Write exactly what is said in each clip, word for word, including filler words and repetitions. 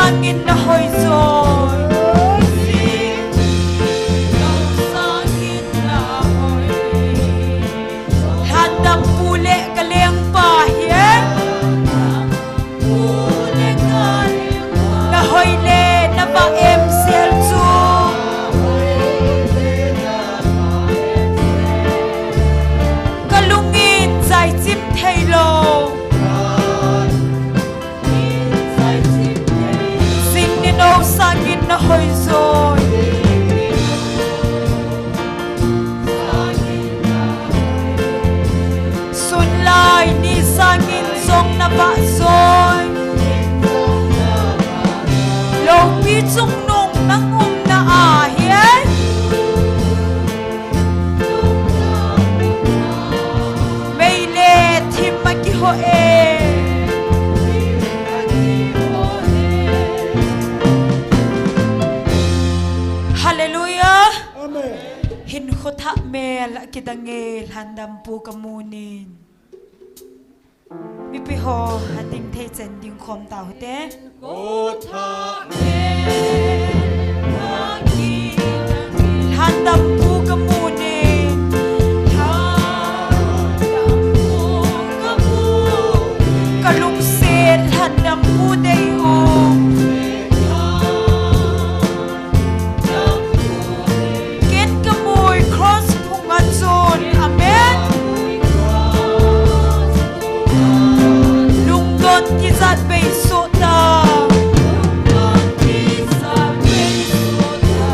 Sangin na hoi joi. Lhandampu le ka lengpa hi e. Na hoi le na vah em sel chu. Ka lungin jaichim thei lou. Jing ni nou sangin na hoi joi. Sun lai ni sangin jong na vah joi. Loupi chungnung nang umna ahi e. Mei le thim a kiho e. Hallelujah. Amen. Hinkho thah mel a kidang e, lhandampu ka mu nin. Mipi ho, a ding thei chen ding khom tau hite. Lhandampu ka mu nin. Ka lungset lhandampu dei u. Ken ka mui cross phung a chun. Amen. Lungdon tijat bei soh ta. Lungdon tijat bei soh ta.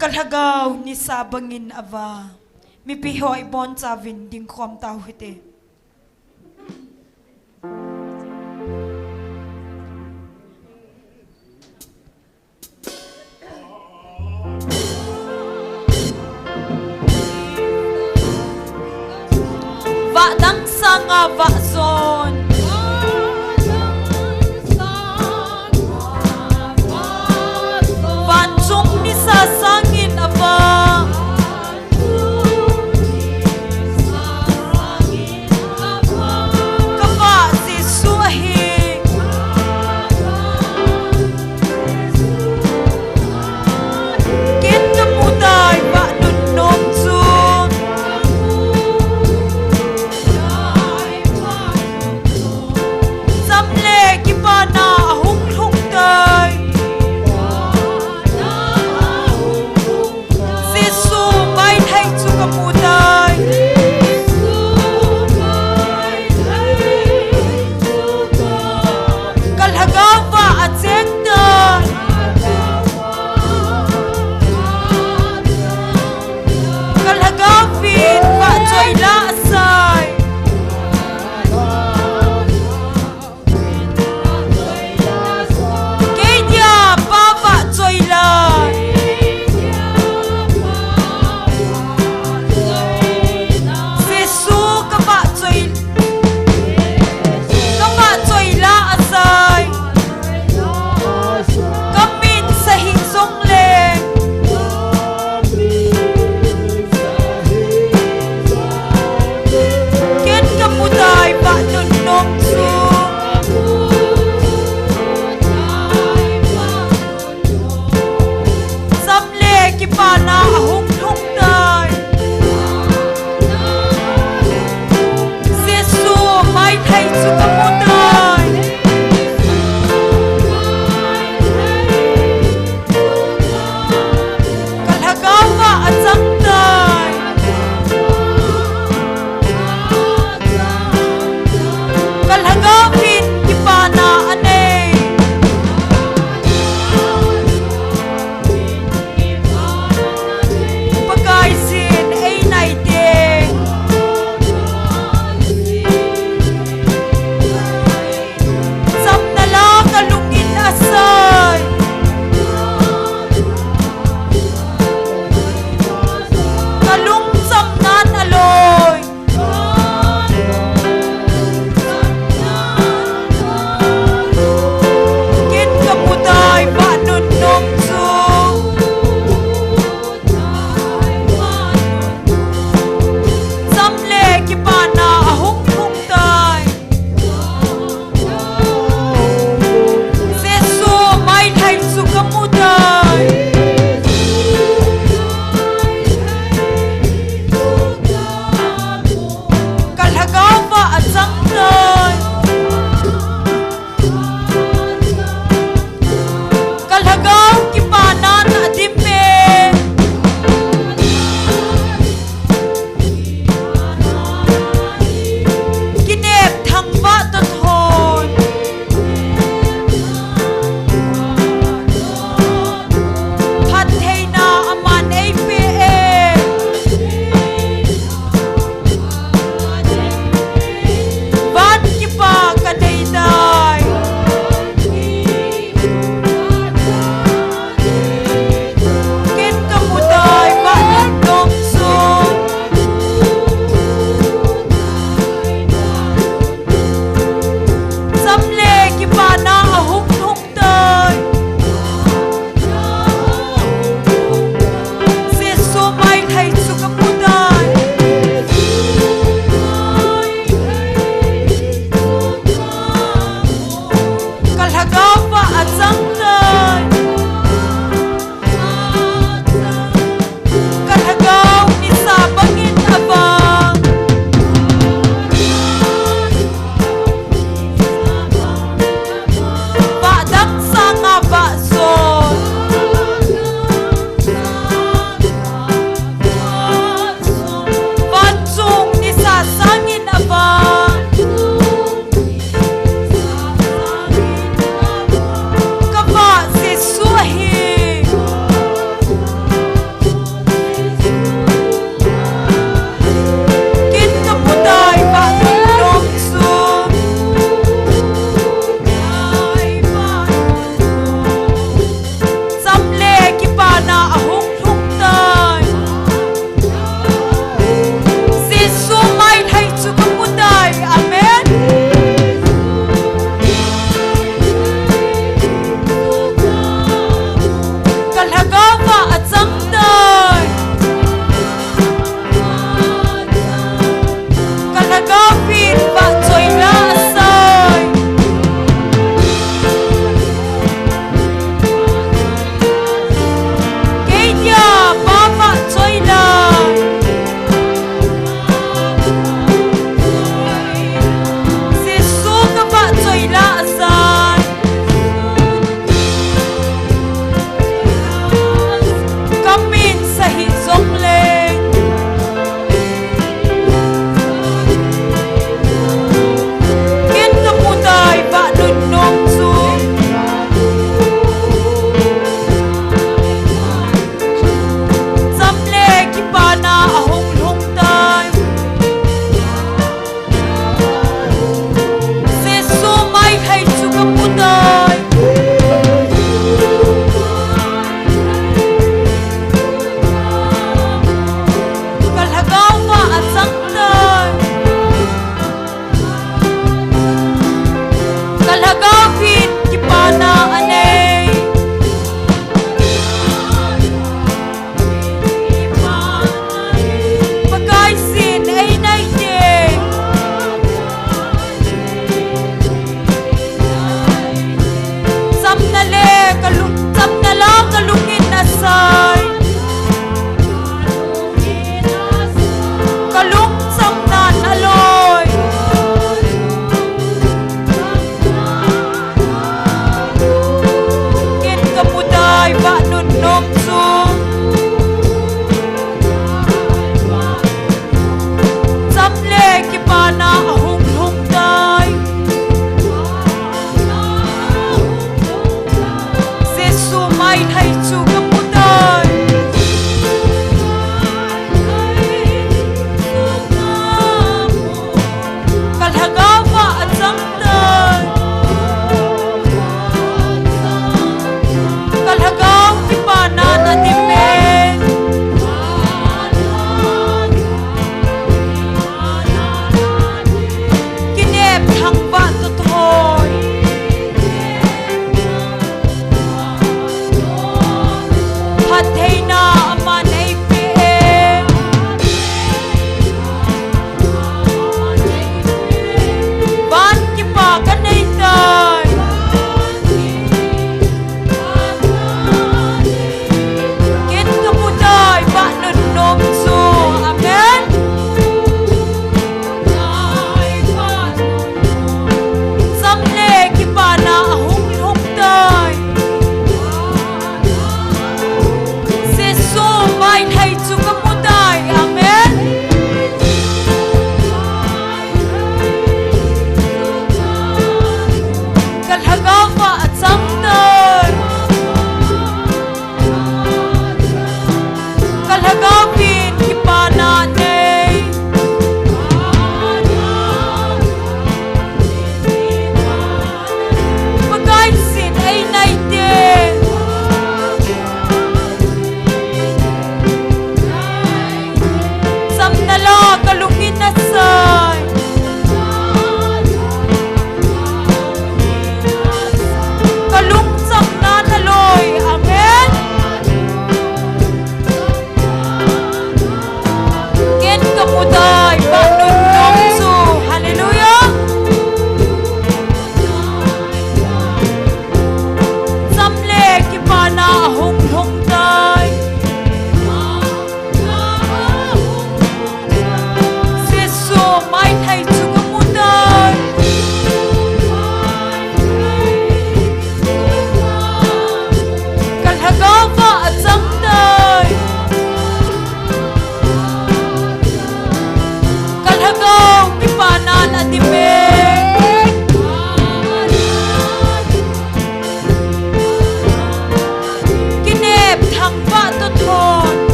Ka lhagao nisa bangin ava, mipi ho ibonchauvin dingkhom tau hite. Vah dang sanga vah jon. Vanchung nisa sangin ava. Ka vah Jesu ahi. Ken ka mutai vah nunnom chu.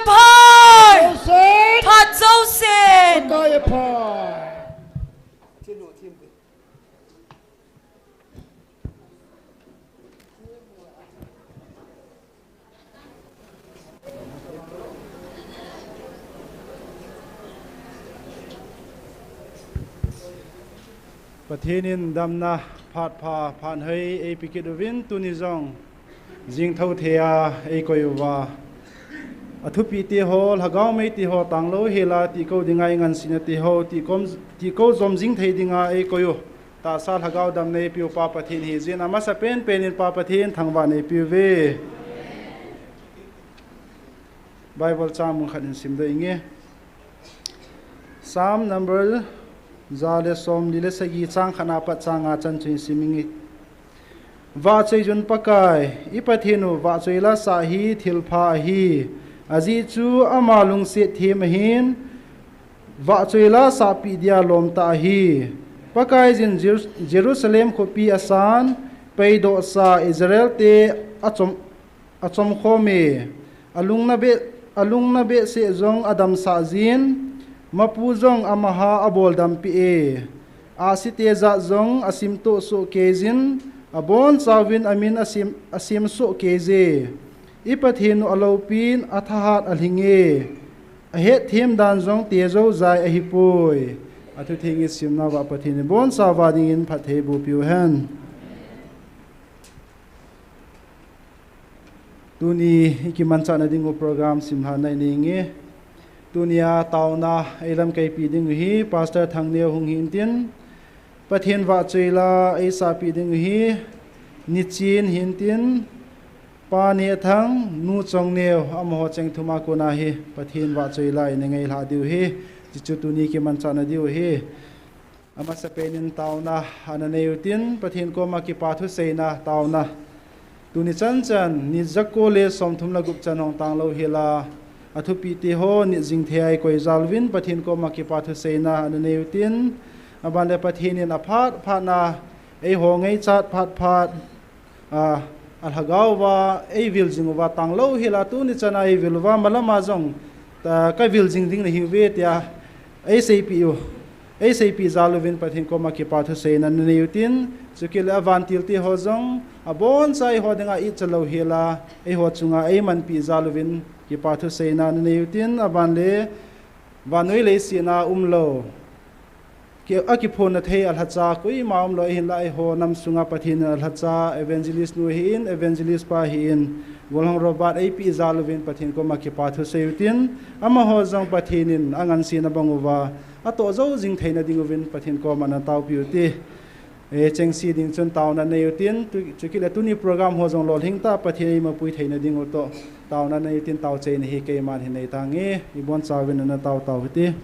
Phai! Phat jousen! Phat jousen! Pakai aphai. Pathen in damna phat pha, phat hoi eipeh kit uvin, tuni jong jingthou thei a eikoi uva, athupeh teho, lhagao mei teho, tanglou hel a tihko dinga eingansena teho, tihkom, tihko jom jing thei dinga eikoi u. Tahsa lhagao damna eipeh u pa Pathen ahi jeh in, amasapen pen in pa Pathen thangvah in eipeh uve. Bible chang mun khat in simdoh inge. Psalm number ja le somli le sagi, chang khat na pat chang nga chan chu hin sim inge. Vahchoiyun Pakai, i Pathen u vahchoi la sah hi thilpha ahi. Ajeh chu ama lungset them ahin, vahchoi la sahpeh dia lom tah ahi. Pakaiyin Jeru-, Jerusalem khopi asan, peidoh sa Israel te achom, achomkhom e. Alungna beh, alungna behseh jong adamsah jin, mapu jong amaha aboldampeh e. Ahsi te jat jong asimtoh soh keiyin, abonchauvin amin asem, asem soh keije. I Pathen u aloupin, athahat alhinge. Ahetthem dan jong tejou jai ahipoi. Athutheng isimna uva Pathen in ibonchauva dingin phatthei eiboh peh u hen. Tuni ikimanchahna ding u program simlhahna inei inge. Tunia taona eilamkaipi ding u hi Pastor Thangneo hung hintin, Pathen vahchoi la eisahpeh ding u hi Nichen hintin, Pa Nehthang, Nu Chongneo, amaho cheng thum a kona hi Pathen vahchoi la ina ngailhah diu hi. Chuchu tuni kimanchahna diu hi. Amasapen in taona ana nei utin, Pathen koma kipa thuseina taona. Tuni chanchan, nit jako le somthum le gup chan hung tanglou hel a, athupeh teho, nit jing thei a eikoi jal uvin, Pathen koma kipa thuseina ana nei utin, aban le Pathen in aphat phat na, eiho ngaichat phat phat, a, alhagao uva, eivil jing uva, tanglou hel a tuni chan a eivil uva, malam a jong, ta, kavil jing ding nahiuve tia, eiseipeh u, eiseipeh jal uvin Pathen koma kipa thuseina nanei utin, chukit le avantil teho jong, aboncha eiho dinga ichalou hel a, eiho chunga eimanpeh jal uvin kipa thuseina nanei utin, aban le, vannoi leiset a umlou. Ki-, akiphonna thei alhacha, koima umlou ahinlah eiho nam sunga Pathen in alhacha, evangelist nu ahin, evangelist pa ahin, Golhang Robert eipeh jal uvin Pathen koma kipa thusei utin, amaho jong Pathen in angansena bang uva, atoh jou jing theina ding uvin Pathen koma nataopeh ute. E, chengse ding chun taona nei utin, tu, chukit le tuni program ho jong lolhing tah Pathen in eimapui theina ding u toh. Taona nei utin taochaina hi keiman hin nei tange, ibonchauvin ana tao tao hite.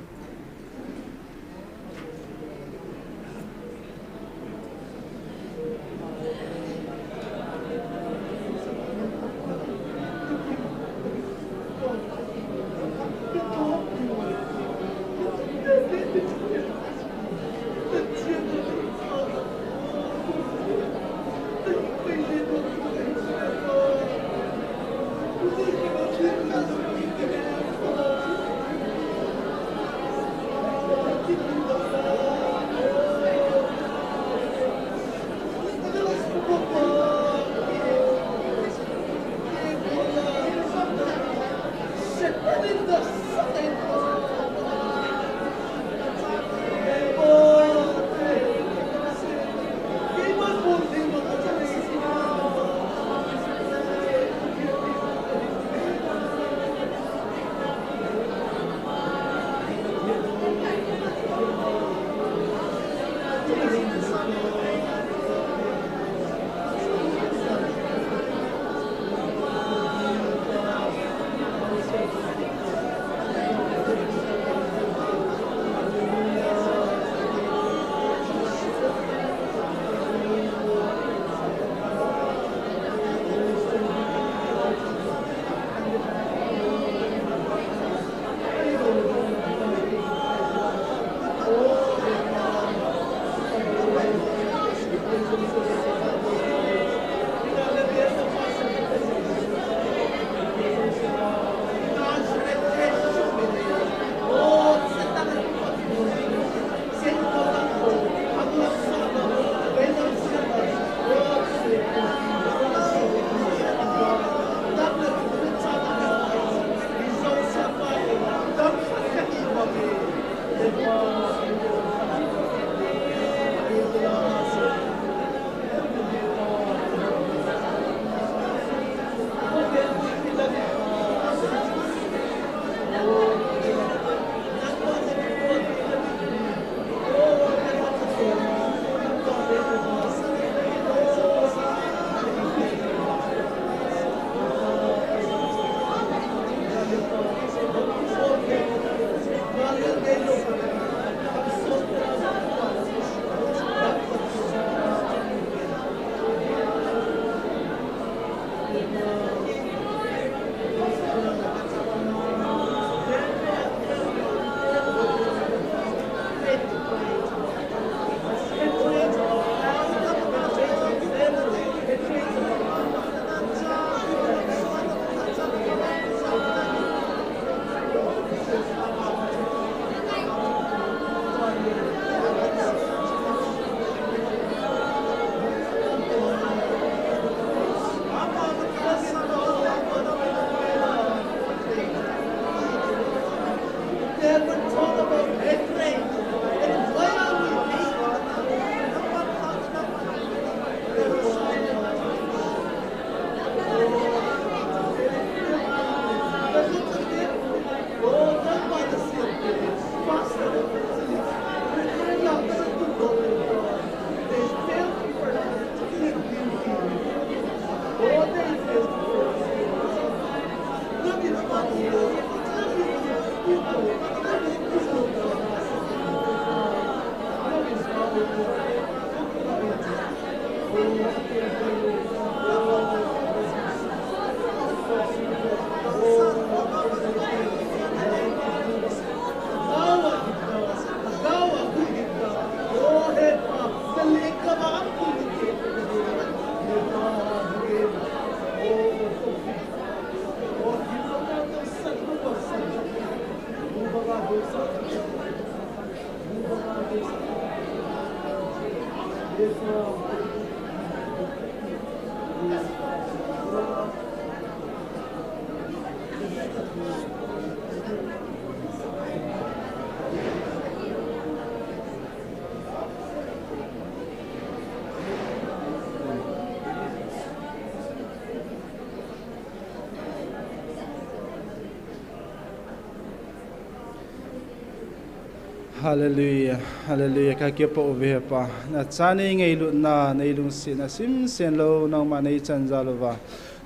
Hallelujah, hallelujah. Ka kipah uve Pa. Na cha nei ngailutna, nei lungsetna simsen lou, nangma nei chanjal uva.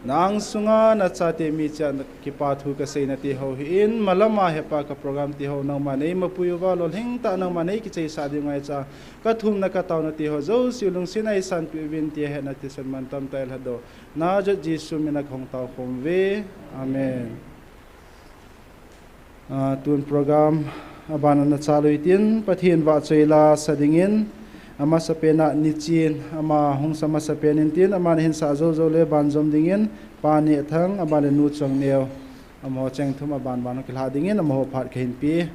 Na angsunga na chate mi cha kipa thu ka seina ti ho hi in, malama he Pa ka program ti ho nangma nei mapui uva, lolhing tah nangma nei kicheisah ding ngai cha. Ka thumna ka taona ti ho jouse lungsetna ei sanpeh uvin ti hetna thisan mantam tah ei lhado. Nazareth Jesu mina ka hung tao khom uve. Amen. Ah, tun program aban ana chalu hitin, Pathen vahchoi la sa dingin, amasapen a nichen, ama hung sa masapen in tin, aman ahin sah jou jou le banjom dingin, Pa Nehthang, aban le Nu Chongneo, amaho cheng thum aban ban kilha dingin, amaho phat kahin pe.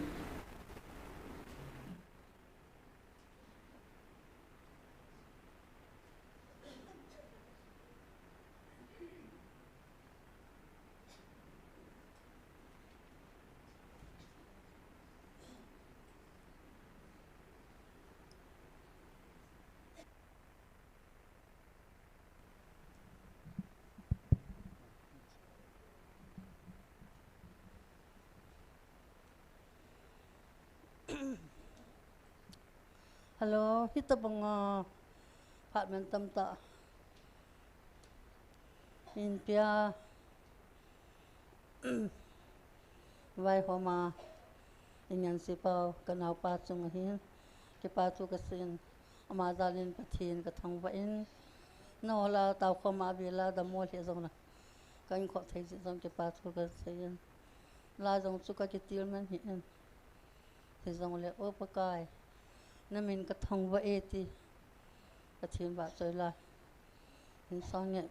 Hello, hitobanga phat mantam tah in pia, vaihoma in ngan sipau ka naopa chunga hin kipa thu ka seiyin, ama jalin Pathen ka thangvah in, nangho la taokhoma vela dammo lheh jongle ka in khop thei jeh jong kipa thu ka seiyin, la jong chu ka kitil man hih in. Hijongle, O Pakai, na min ka thangvah e ti, Pathen vahchoi la hin sang e.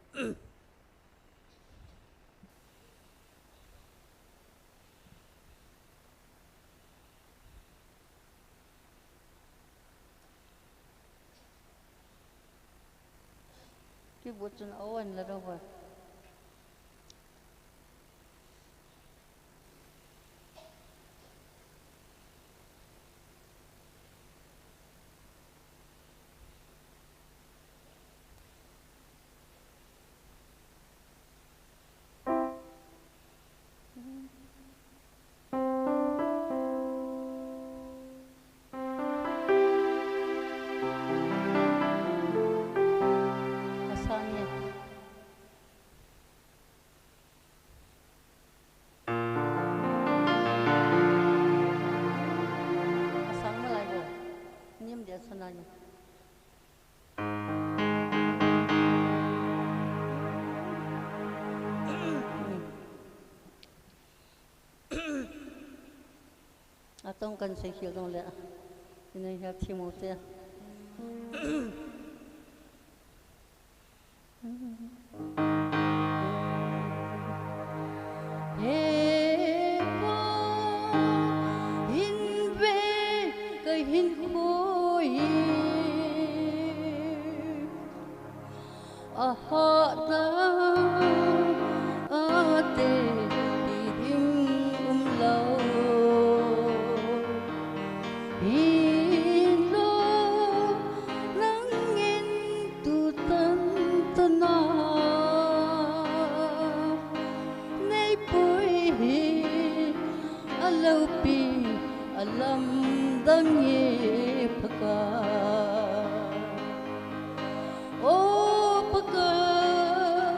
Keyboard chun a on la dou va. Atong kan sei khel dong le. Ina hia thimo te. He Pa, hin ve ka hinkho hi. Ahahsa, ate, hi ding umlou. Lopi alamdang e Pakai. O Pakai,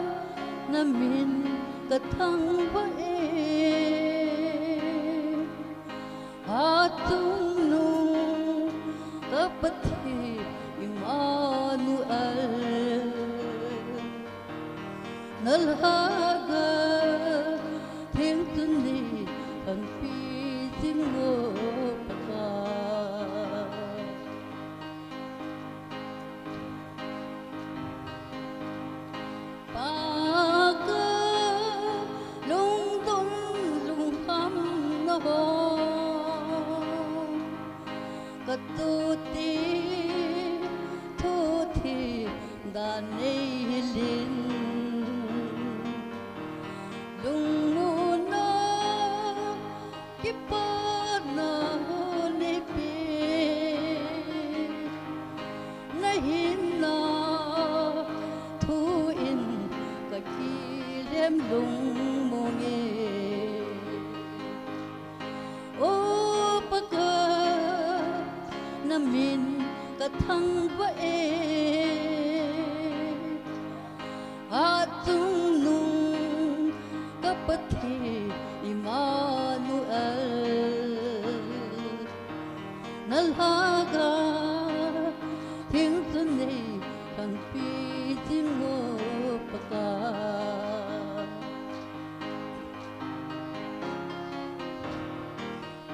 namin kathangvah e. Hatchungnung ka Pathen Immanuel. Nalhagao thengchun nei khangpi jing o Pakai. Pakai, lungdon lungkham nahon katuti thuthim dan neihil in, lungmonna kipana neipeh, nahinna thu in kakilem lungmong e. O Pakai, namin kathangvah e. Hatchungnung ka Pathen Immanuel. Nalhagao thengchun nei khangpi jing o Pakai.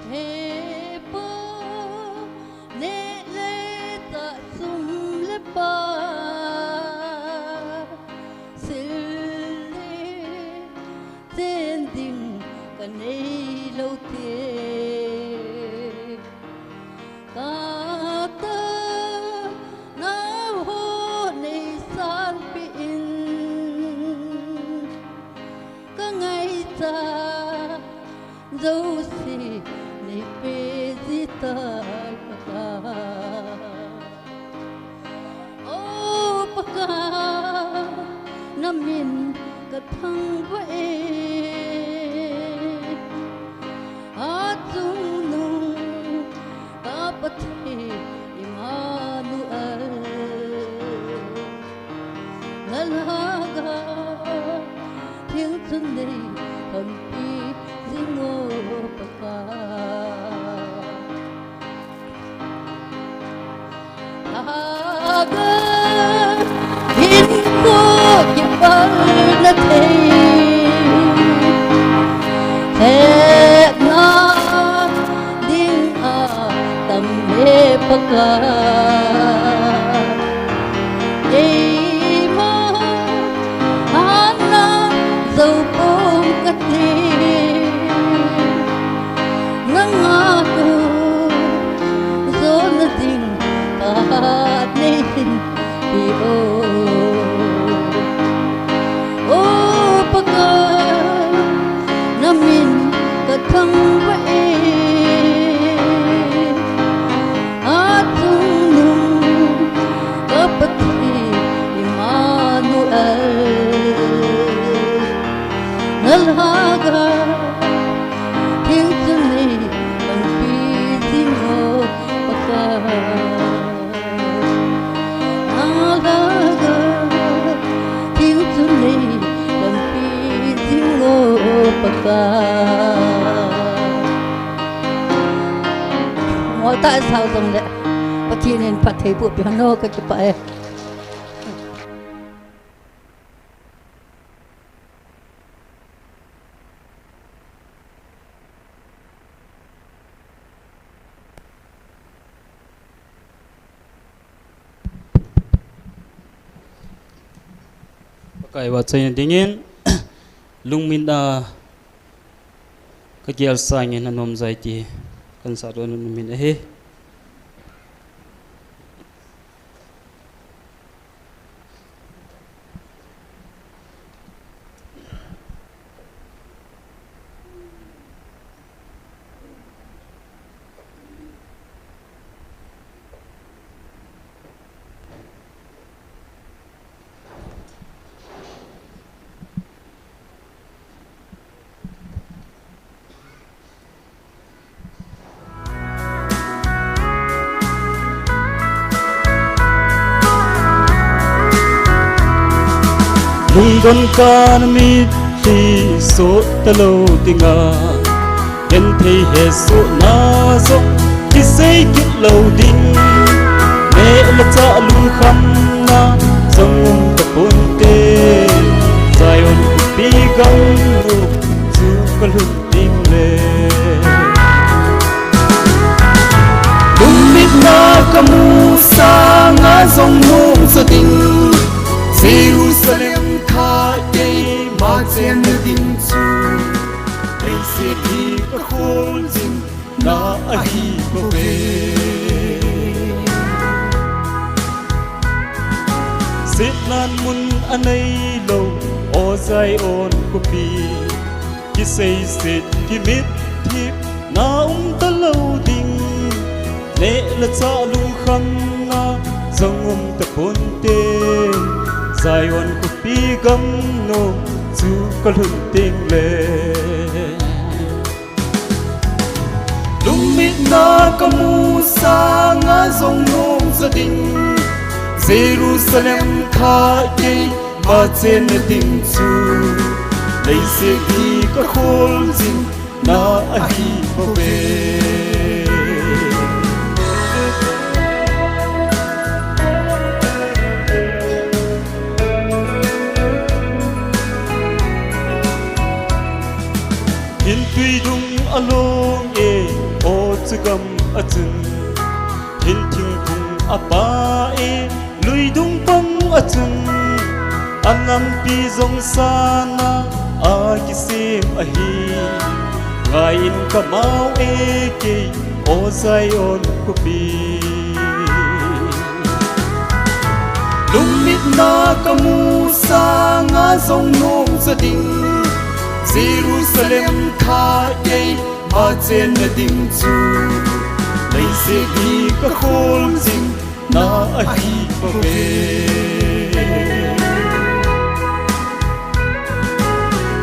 He Pa, neh le chah, sum le pai, sil le chen ding kanei lou te. Katahna ho neisanpeh in, kangaichat jouse neipeh ji tai Pakai. O Pakai, namin kathangvah e. Hatchungnung ka Pathen Immanuel. Nalhagao thengchun nei khangpi jing o Pakai. Lhagao hinkho kipalna thei, hetna ding atam e Pakai. Keima hatna jou pon kati, nanga kou jona ding kahat neihin peh o. O Pakai, namin kathangvah e. Hatchungnung ka Pathen Immanuel. Nalhagao thengchun nei khangpi jing o Pakai. Nalhagao thengchun nei khangpi jing o Pakai. Ngol tah sao jongle Pathen in phatthei boh peh hen o, kakipah e. Pakai vahchoina dingin, Lungminna kagel sangin anom jai ti kahin sah doh nom in ahi. Don kan mitlhi sot talou dinga, genthei hesohna jong kisei kit lou ding. Neh le chah lungkhamna jong um taponte, Zion khopi gamnom chu kalhun ding le. Lungmitna kamu sanga jong nom jo ding, Jerusalem kha keima chenna ding chu, leiset hi kakholjin na ahi bouve. Setnan mun aneilou, O Zion khopi, kiseiset kimitthipna um talou ding. Neh le chah lungkhamna jong um taponte, Zion khopi gamnom chu kalhun ding le. Lungmitna kamu sanga jong nom jo ding, Jerusalem kha keima chenna ding chu, leiset hi kakholjin na ahi bouve. Hin tui dung along e, O chu gam a chun, hin thingphung apa e, lui dung pang a chun, anampi jong sana akisem ahi. Ngai in kamau e kei, O Zion khopi. Lungmitna kamu sanga jong nom jo ding, Jerusalem kha keima chenna ding chu, leiset hi kakholjin na ahi bouve.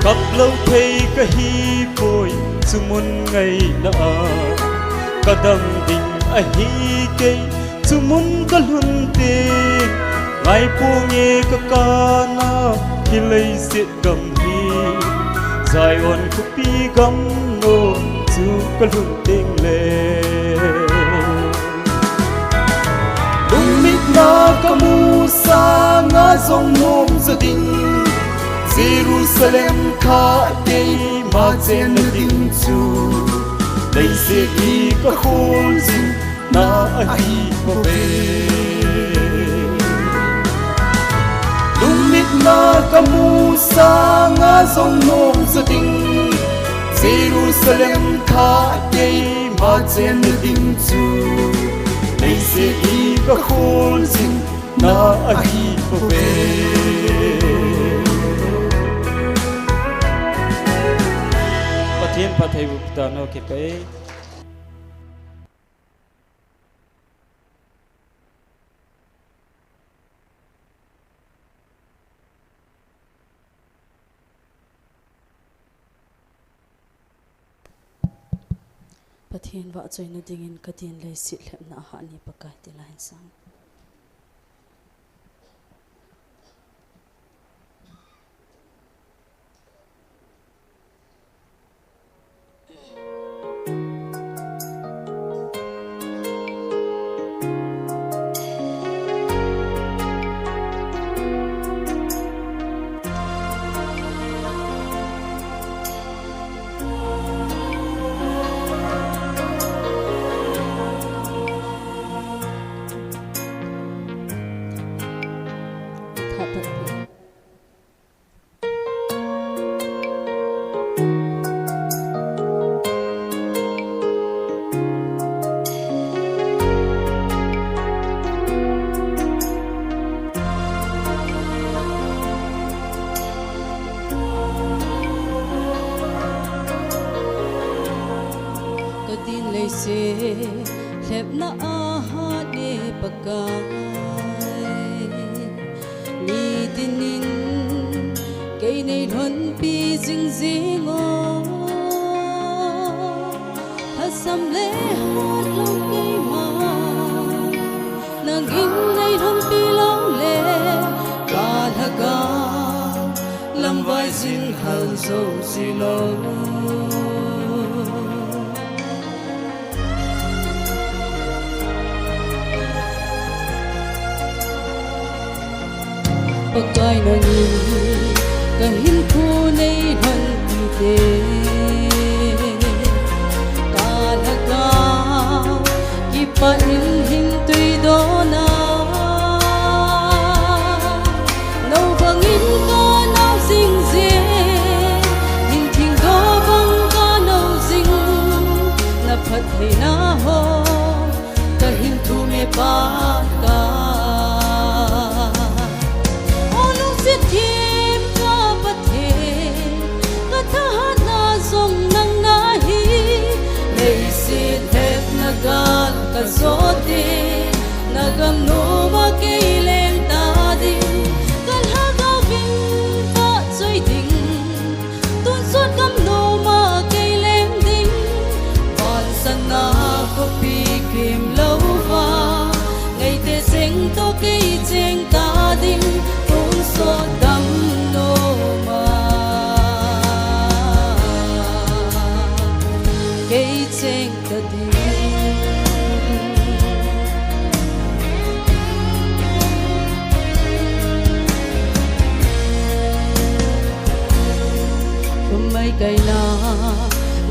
Kap lou thei kahi poi, chu mun ngaina a kadam ding ahi kei, chu mun kalhun te. Ngai ponge kakana, hi leiset gam hi, Zion khopi gamnom chu kalhun ding le. Lungmitna kamu sanga jong nom jo ding, Jerusalem kha keima chenna ding chu, leiset hi kakholjin na ahi bouve. Lungmitna kamu sanga jong nom jo ding, Jerusalem kha keima chenna ding chu, leiset hi kakholjin na ahi bouve. Pathen phatthei boh tao, kipah e. Pathen vahchoina dingin kadin leiset lhepna a hat ni Pakai ti lai hen sang. Kadin leiset lhepna a hat ni Pakai. Nidinin kei neilhonpi jingjing o, lhasam le hatlou keima, nangin neilhonpi lou le, ka lhagao Zo si lo. Pakai nangin ka hinkho nei lhon pite, ka lhagao kipah in hin tui dona. No bangin ka nau sing je, hin thing do bang ka nau sing, na phattheina ho ka hin thum e Pakai. O lungset thim ka Pathen, ka thahatna jong nang nahi, leiset hetna gal ka jote, na gam noma kei leng ta ding, ka lhagao vin vahchoi ding. Tonsot gam noma kei leng ding, vansan a khopi kim louva, ngaite cheng toh kei cheng ta ding, tonsot gam noma kei cheng ta ding. Kumai kaina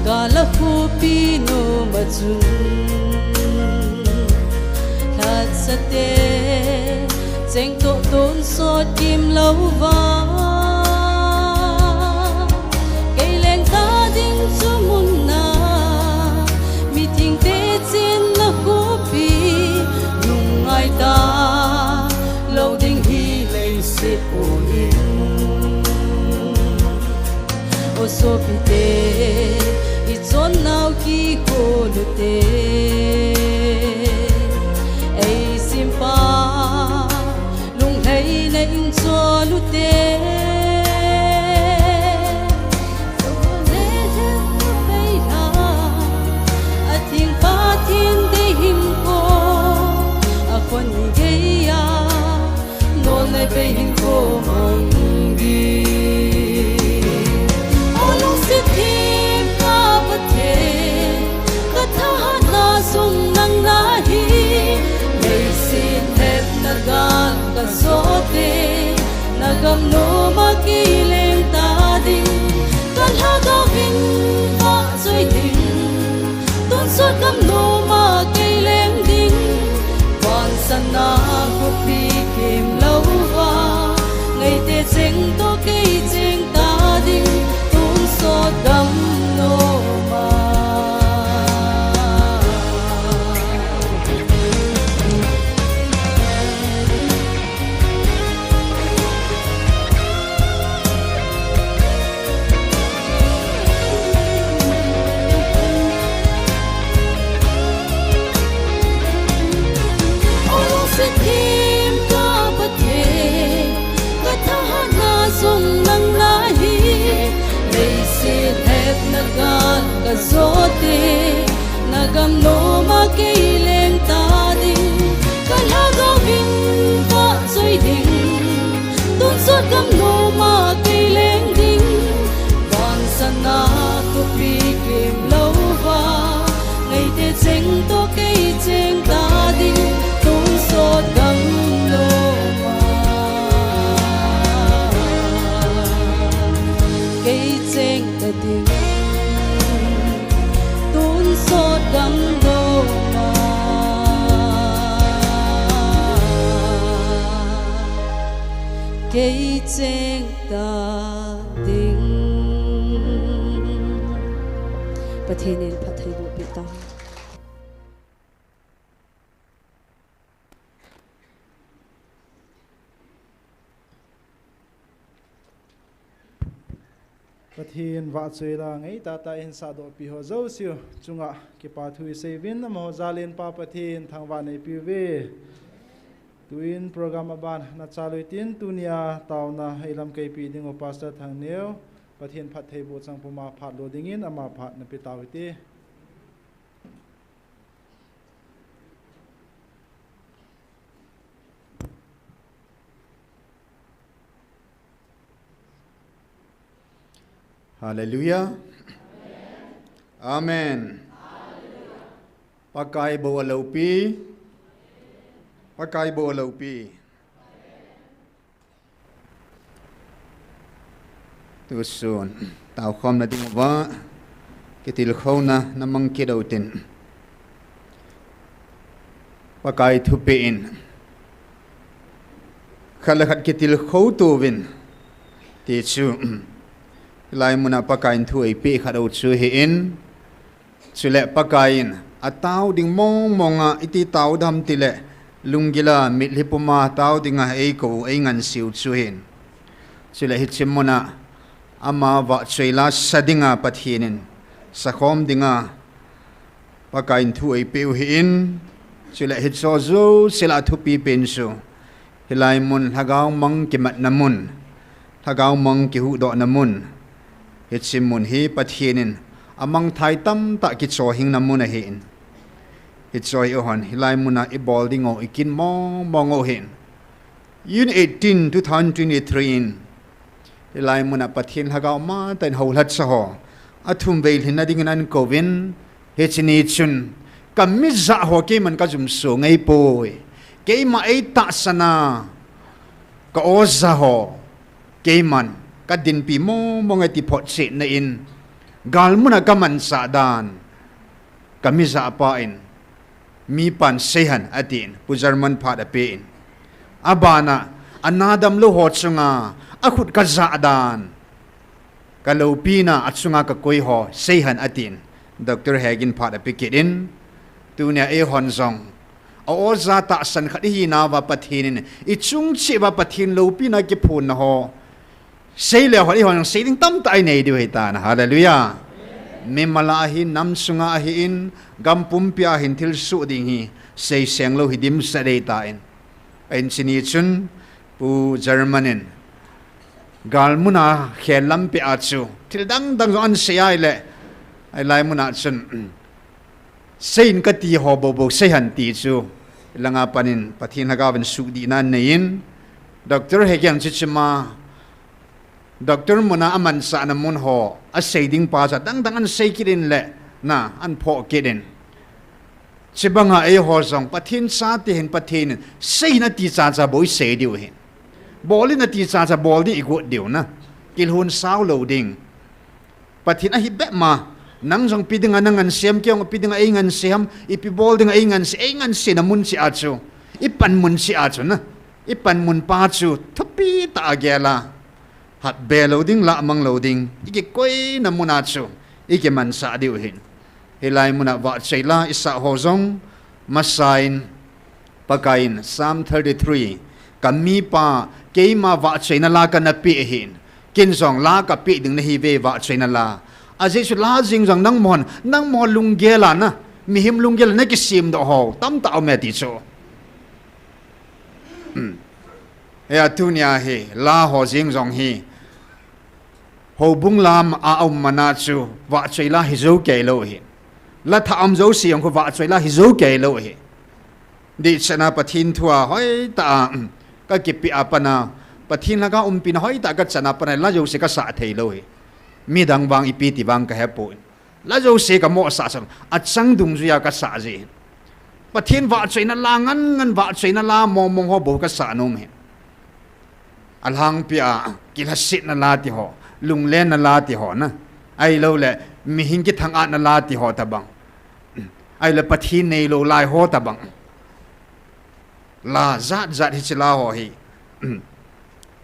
gala khopi noma chun, lhatsate cheng toh tonsot kim louva, kei leng ta ding chu munna, mithingte chenna khopi, lungngai ta lou ding hi leiset u in. O sopite, i chonnau kikhol u te, ei simpa lunglhaina in chol u te. Chole le tu bei la, a thing Pathen dei hinkho, a khon geiya, nol le bei hinkho mang ding. O lungset thim ka Pathen, ka thahatna jong nang nahi, leiset hetna gal ka jote, na gam noma kei leng ta ding, ka lhagao vin vahchoi ding, tonsot gam noma kei leng ding, vansan a khopi kim louva, ngaite cheng toh kei cheng ta ding, tonsot gam noma. O lungset thim ka Pathen, ka thahatna jong nang nahi, leiset hetna gal ka jote, na gam noma kei leng ta ding, ka lhagao vin vahchoi ding, tonsot gam noma kei leng ding, vansan a khopi kim louva, ngaite cheng toh kei cheng ta ding, tonsot gam noma kei cheng ta ding, tonsot gam noma kei cheng ta ding. Pathen in phattheiboh peh tauhen. Pathen vahchoi la, ngai tahtah in sahdoh pi ho jouse chunga kipa thu isei uvin, amaho jal in Pa Pathen thangvah neipiu ve. Tuin program aban nachal u hitin, tunia taona eilamkai pi ding u Pastor Thangneo, Pathen phattheiboh chang puma phat lo dingin ama phat nape tau hite. Hallelujah. Amen. Pakai bou aloupi. Pakai bou aloupi. Tusun, taokhomna ding uva kitilkhouna namang kit utin. Pakai thupeh in khat le khat kitilkhou tou vin, ti chu hilai muna Pakai in thu eipeh khat u chu ahin, chule Pakai in atao ding mong mong a iti tao dem tile, lunggil a mitlhi puma tao dinga eikou, eingansei u chu ahin. Chule hiche muna ama vahchoi la sa dinga Pathen in sakhom dinga Pakai in thu eipeh u ahin, chule hiche jouse lah a thupi pen chu hilai mun lhagao mang kimatna mun, lhagao mang kihuhdohna mun, hiche mun hi Pathen in amangthai tamtah kichohhingna mun ahin. Hiche hi eihon hilai muna ibol ding u, ikin mong mong u ahin. Unit eighteen, two thousand twenty-three in hilai muna Pathen lhagao matah in houlhacha ho athum vei lhinna dingin ahin kouvin, hiche ni chun, ka mijah ho keiman kajumso ngeipoi, keima eitahsan a ka oja ho keiman kadinpi mong mong e ti photchetna in, gal muna kamanchah dan, ka mijah pa in, mipan seihen atin, Pu German phat apen, abana ana damlou ho chunga akhut kajah dan, kaloupina achunga kakoi ho seihen atin, Doctor Hagin phat ape kit in, tunia eihon jong a oja tahsan khat ihinauva Pathen in ichung cheh uva Pathen loupina kiphonna ho seileu hen eihon jong sei ding tamtah inei diu ahitan. Hallelujah. Mimal a ahin, nam sunga ahin, gam pumpi a ahin, thilsoh ding hi seiseng lou hi dimset ahitan. Ahin hiche ni chun Pu German in gal muna khel lampi a chu thil dang dang jong ahin sei ahile, ahilai muna chun seiyin kati ho bou bou seihen ti chu langa panin Pathen lhagao vin sudihna anei in, Doctor Hagin chuche ma Doctor muna amanchahna mun ho asei ding pa chu adang dang ahin sei kit in le, na, ahin phoh kit in, chubanga eiho jong Pathen chate hin Pathen in seiyin ati chacha bou isei diu ahin, bolin ati chacha bol ding igot diu, na, kilhon sao lou ding. Pathen ahi bep ma, nang jong ipi dinga nangansei ham, kei jong ipi dinga eingansei ham, ipi bol dinga eingansei, einganseina mun cheh a chu, ipanmun cheh a chu, na, ipanmun pa chu thupi tah a gel a, hatbe lou ding, lahmang lou ding, ikikoina muna chu ikimanchah diu ahin. Hilai muna vahchoi la isah ho jong, masain Pakaiyin Psalm thirty-three, ka mipa, keima vahchoina la kana peh ahin, ken jong la kapeh ding nahiuve, vahchoina la. Ajeh chu la jeng jong nangman, nangma lunggel a, na, mihem lunggel a nakisemdoh ho tamtah aume ti chu. Hia tunia hi la ho jeng jong hi houbung lam a aum mana chu vahchoi la hijou keilou ahi. La thah um jouse jong khu vahchoi la hijou keilou ahi. Dihchetna Pathen thu a hoitah a kakipeh a pat a, Pathen lhagao umpina hoitah a kachan a pat a la jouse kasah theilou ahi. Midang vang ipi ti vang kahepoi. La jouse kamohsah sang, achang dungjuia kasah jeh hin. Pathen vahchoina la, ngan ngan vahchoina la mong mong ho bou kasah nom ahi. Alhangpia kilhasetna la ti ho, lunglenna la ti ho, na, ahilouleh mihem kithang-atna la ti ho tobang, ahilouleh Pathen neilou lai ho tobang. La jat jat hiche la ho hi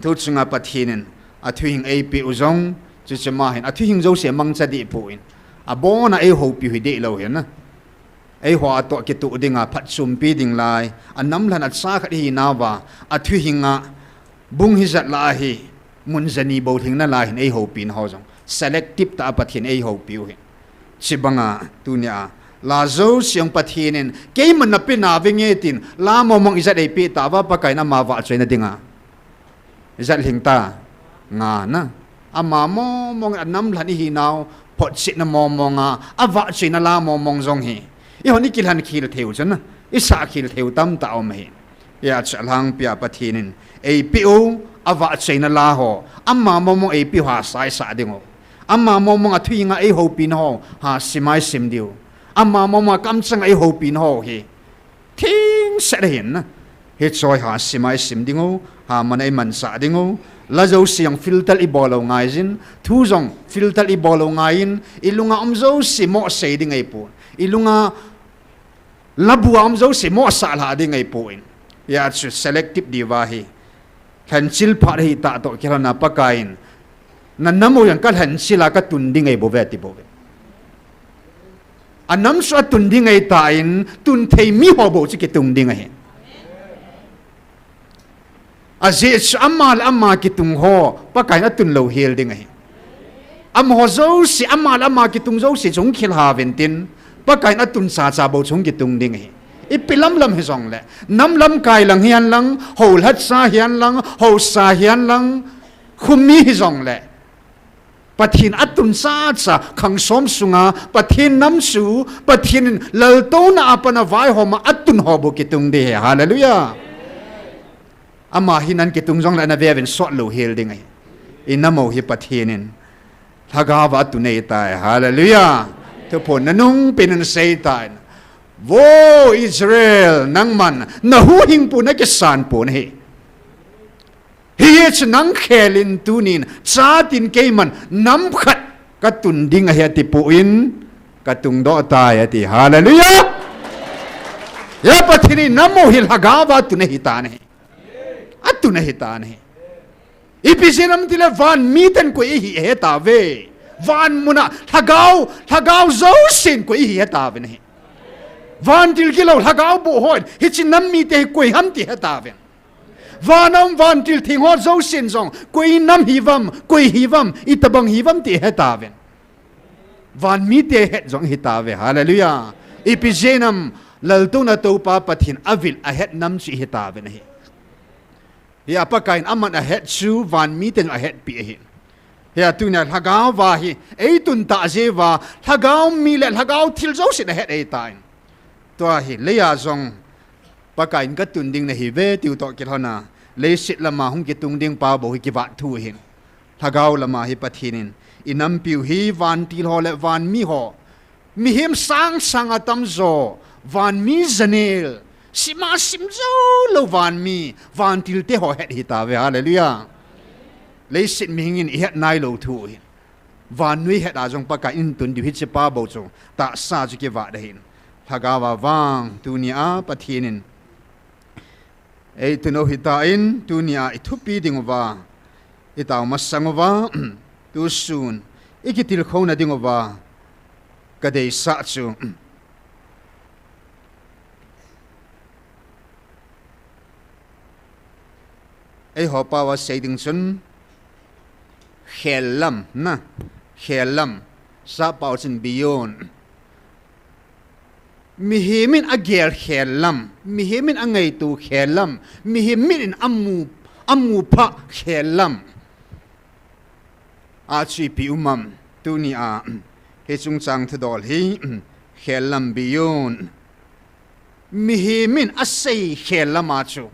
thu chunga Pathen in athuhing eipeh u jong, chuche ma hin athuhing jouse mangcha dehpoi. Abona eihoupiu hi dehlou ahi, na. Eiho a toh kitoh dinga phatchompi ding lai, anamlhen a cha khat ihinauva, athuhinga bung hijat lah a hi mun jani bou lhingna lai hin eihoupina ho jong selective tah a Pathen in eihoupiu ahi. Chubanga tunia la jouse jong Pathen in keiman napeh nauvinge tin la mong mong ijat eipeh tauva, Pakaiyin ama vahchoina dinga ijat lhing ta, nga, na. Ama mong mong in anamlhen ihinau photchetna mong mong a, avahchoina la mong mong jong hi eihon ikilhen khel theiu chu, na, isah khel theiu tamtah aum ahi. Hia chu alhangpia Pathen in eipeh u avahchoina la ho, ama mong mong eipeh u hahsa isah ding u. Ama mong mong a thu henga eihoupina ho ha simai sim diu. Ama mong mong a kamchang a eihoupina ho hi thingset ahin. Hiche hi ha simai sim diu, ha man a imansah diu. La jouse jong filter ibol lou ngai jin, thu jong filter ibol lou ngai in, ilunga um jouse mo sei ding ahipon, ilunga labu a um jouse mo sah lha ding ahipon. Hijeh chun selective diu ahi. Lhenchil phat hita toh kilhona Pakaiyin, na nam u jong kalhenchil a katun ding ahi bouve ati bouve. Anam chu atun ding ahitan, tun thei mi ho bou chu kitung ding ahi. Ajeh chu ama le ama kitung ho Pakaiyin atun lou hel ding ahi. Amaho jouse, ama le ama kitung jouse chu hung khel hao vin tin, Pakaiyin atun chacha bou chu hung kitung ding ahi. Ipi lam lam hijongle, nam lamkai lang hihen lang, hou lhacha hihen lang, housa hihen lang, khomi hijongle, Pathen atun chacha, khang som sunga Pathen nam chu, Pathen in laltouna a pat a vaihom a atun ho bou kitung ding ahi. Hallelujah. Ama hi nang kitung jongle nave uvin sot lou hel ding ahi. Inam u hi Pathen in lhagao a atun ahitai. Hallelujah. Thuphon nanung pen in seitan. Vo Israel, nangman nahuhhingpu nakisan pon ahi. Hijeh chun nang khel in tunin, chatin keiman nam khat katun ding ahi ati pon, katung doh tai ati. Hallelujah. Hia Pathen in nam u hi lhagao a atun ahitan ahi. Atun ahitan ahi. Ipi jeh ham itile van miten koi ihi ahetauve. Van muna lhagao, lhagao jousen koi ihi ahetauve ahi. Vantil gilou lhagao boh hon hiche nam mite hi koi ham ti ahetauve. Van a um vantil theng ho jousen jong koi nam hiuvam, koi hiuvam, itobang hiuvam ti ahetauve. Van mite het jong ahitauve. Hallelujah. Ipi jeh ham, laltouna Toupa Pathen avil ahet nam chu ahitauve ahi. Hia Pakaiyin aman ahet chu van miten ahetpi ahi. Hia tunia lhagao a hi eitun tah jeh uva, lhagao mi le lhagao thil jousen ahet ahitan. Tua hi leiya jong Pakaiyin katun ding nahiuve tiu toh kilhona, leiset lama hung kitung ding pa bou hi kivat thu ahin. Lhagao lama hi Pathen in inampiu hi vantil ho le van mi ho, mihem sang sang atamjo, van mi janel, sima sim joulou van mi, vantil te ho het ahitauve. Hallelujah. Leiset mihing in ihet nailou thu ahin. Vannoi het a jong Pakaiyin tun diu hiche pa bou chu tahsa chu kivat ahin. Lhagao a vang tunia Pathen in eitun u ahitan, tunia ithupi ding uva, itao masang uva, tusun ikitilkhouna ding uva kadeisah chu eiho pao a sei ding chun, khel lam, na, khel lam, sappao chun beyond. Mihem in agel khel lam, mihem in angaito khel lam, mihem mit in amu, amu pha khel lam. Achu ipi um am, tunia hi chungchang thudol hi, khel lam beyond. Mihem in asei khel lam a chu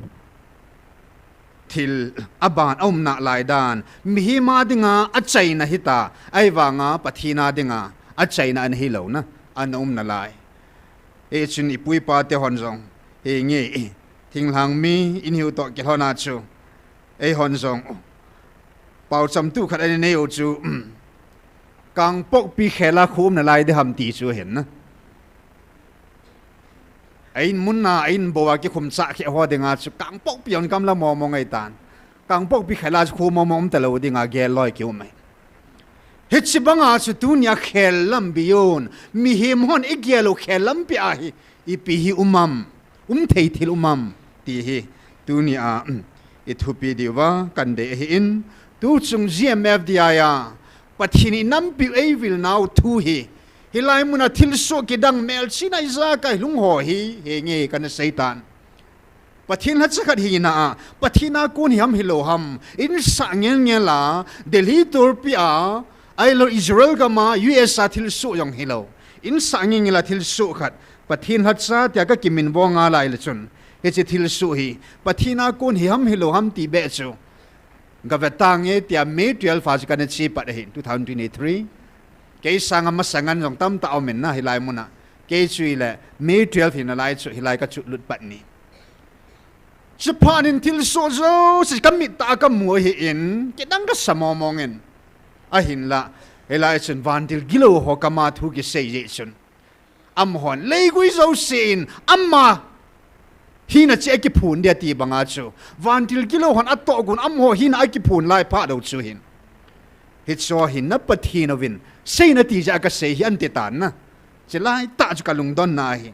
thil aban aum nalai dan, mihem a dinga achaina hita, ahivanga Pathen a dinga achaina ana hilou na, ana um nalai. Hichun ipu ipa te hon jong, hinge, thinglhang mi ihiu toh kilhona chu, eihon jong paocham tu khat ana neiu chu, Kangpokpi khel a khu um nalai ding ham ti chu ahin na. Ahin mun a, ahin bou a kikhum chah khe ho dinga chu Kangpokpi hon gamla momo ahitan. Kangpokpi khel a chu khu momo um talou dinga gel loi kium ahi. Hiche banga chu tunia khel lam beyond, mihem hon igel u khel lampi a hi ipi hi um am, um thei thil um am ti hi tunia ithupi diuva kadei ahin, tuchung G M F D I a Pathen in inampiu eivil nau thu hi, hilai muna thilsoh kidang melchihna ijakai lhung ho hi, hinge kana seitan. Pathen lhacha khat hina a, Pathen a kon hi ham hilou ham, insah ngel ngel a, Delhi tulpi a, ahilou Israel gam a, U S a thilsoh jong hilou. Insah ngel ngel a thilsoh khat, Pathen lhacha tia kakiminvo ngal a ahile chun, hiche thilsoh hi, Pathen a kon hi ham hilou ham ti beh chu Gave tange tia May twelve a chu kana che pat ahin, two thousand twenty-three. Kei sanga masangan jong tamtah aumin na hilai muna. Kei chu ile May twelve hi nalai chu hilai ka chutlut pat ni. Chuphat in thilsoh jouse kamit tah a kamu ahin, kidang kasa momong in. Ahinla, hilai chun vantil gilou ho kama thu kisei jeh chun. Amahon, leigui jouse in, ama hina chu akiphun dia ti banga chu. Vantil gilou hon atohgon, amaho hina akiphun lai phat lou chu hin. Hicheho hin na Pathen uvin, seina ti jeh a kasei hi ante tan na. Chulai tah chu kalungdonna ahin.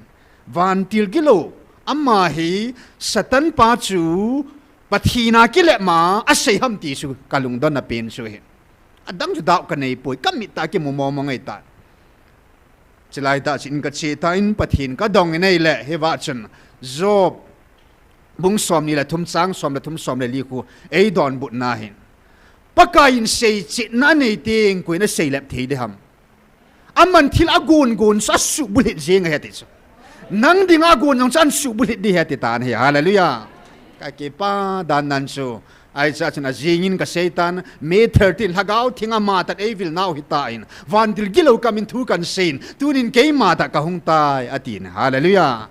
Vantil gilou, ama hi Satan pa chu Pathen a kilep ma, asei ham ti chu kalungdonna pen chu hin. Adang chu doubt kanei poi, kamit tah a kimu momong ahitan. Chulai tah chu in kache tan, Pathen kadong in ahile, hiva chun Job bung somni le thum chang som le thum som le li khu eidonbutna hin. Pakai in seichetna anei teng koiin aseilep thei ding ham. Aman thil agon gon chu asuhbulhit jeng ahi ati chu. Nang dinga agon jong chu asuhbulhit ding ahi ati tan ahi. Hallelujah. Kakipa dan nan chu. Ahi chun ajing in kasei tan, May thirteen, Lhagao Theng a matah in eivil nau hitan, vantil gilou kamin thu kansei in, tunin keima tah kahung tai, atin. Hallelujah.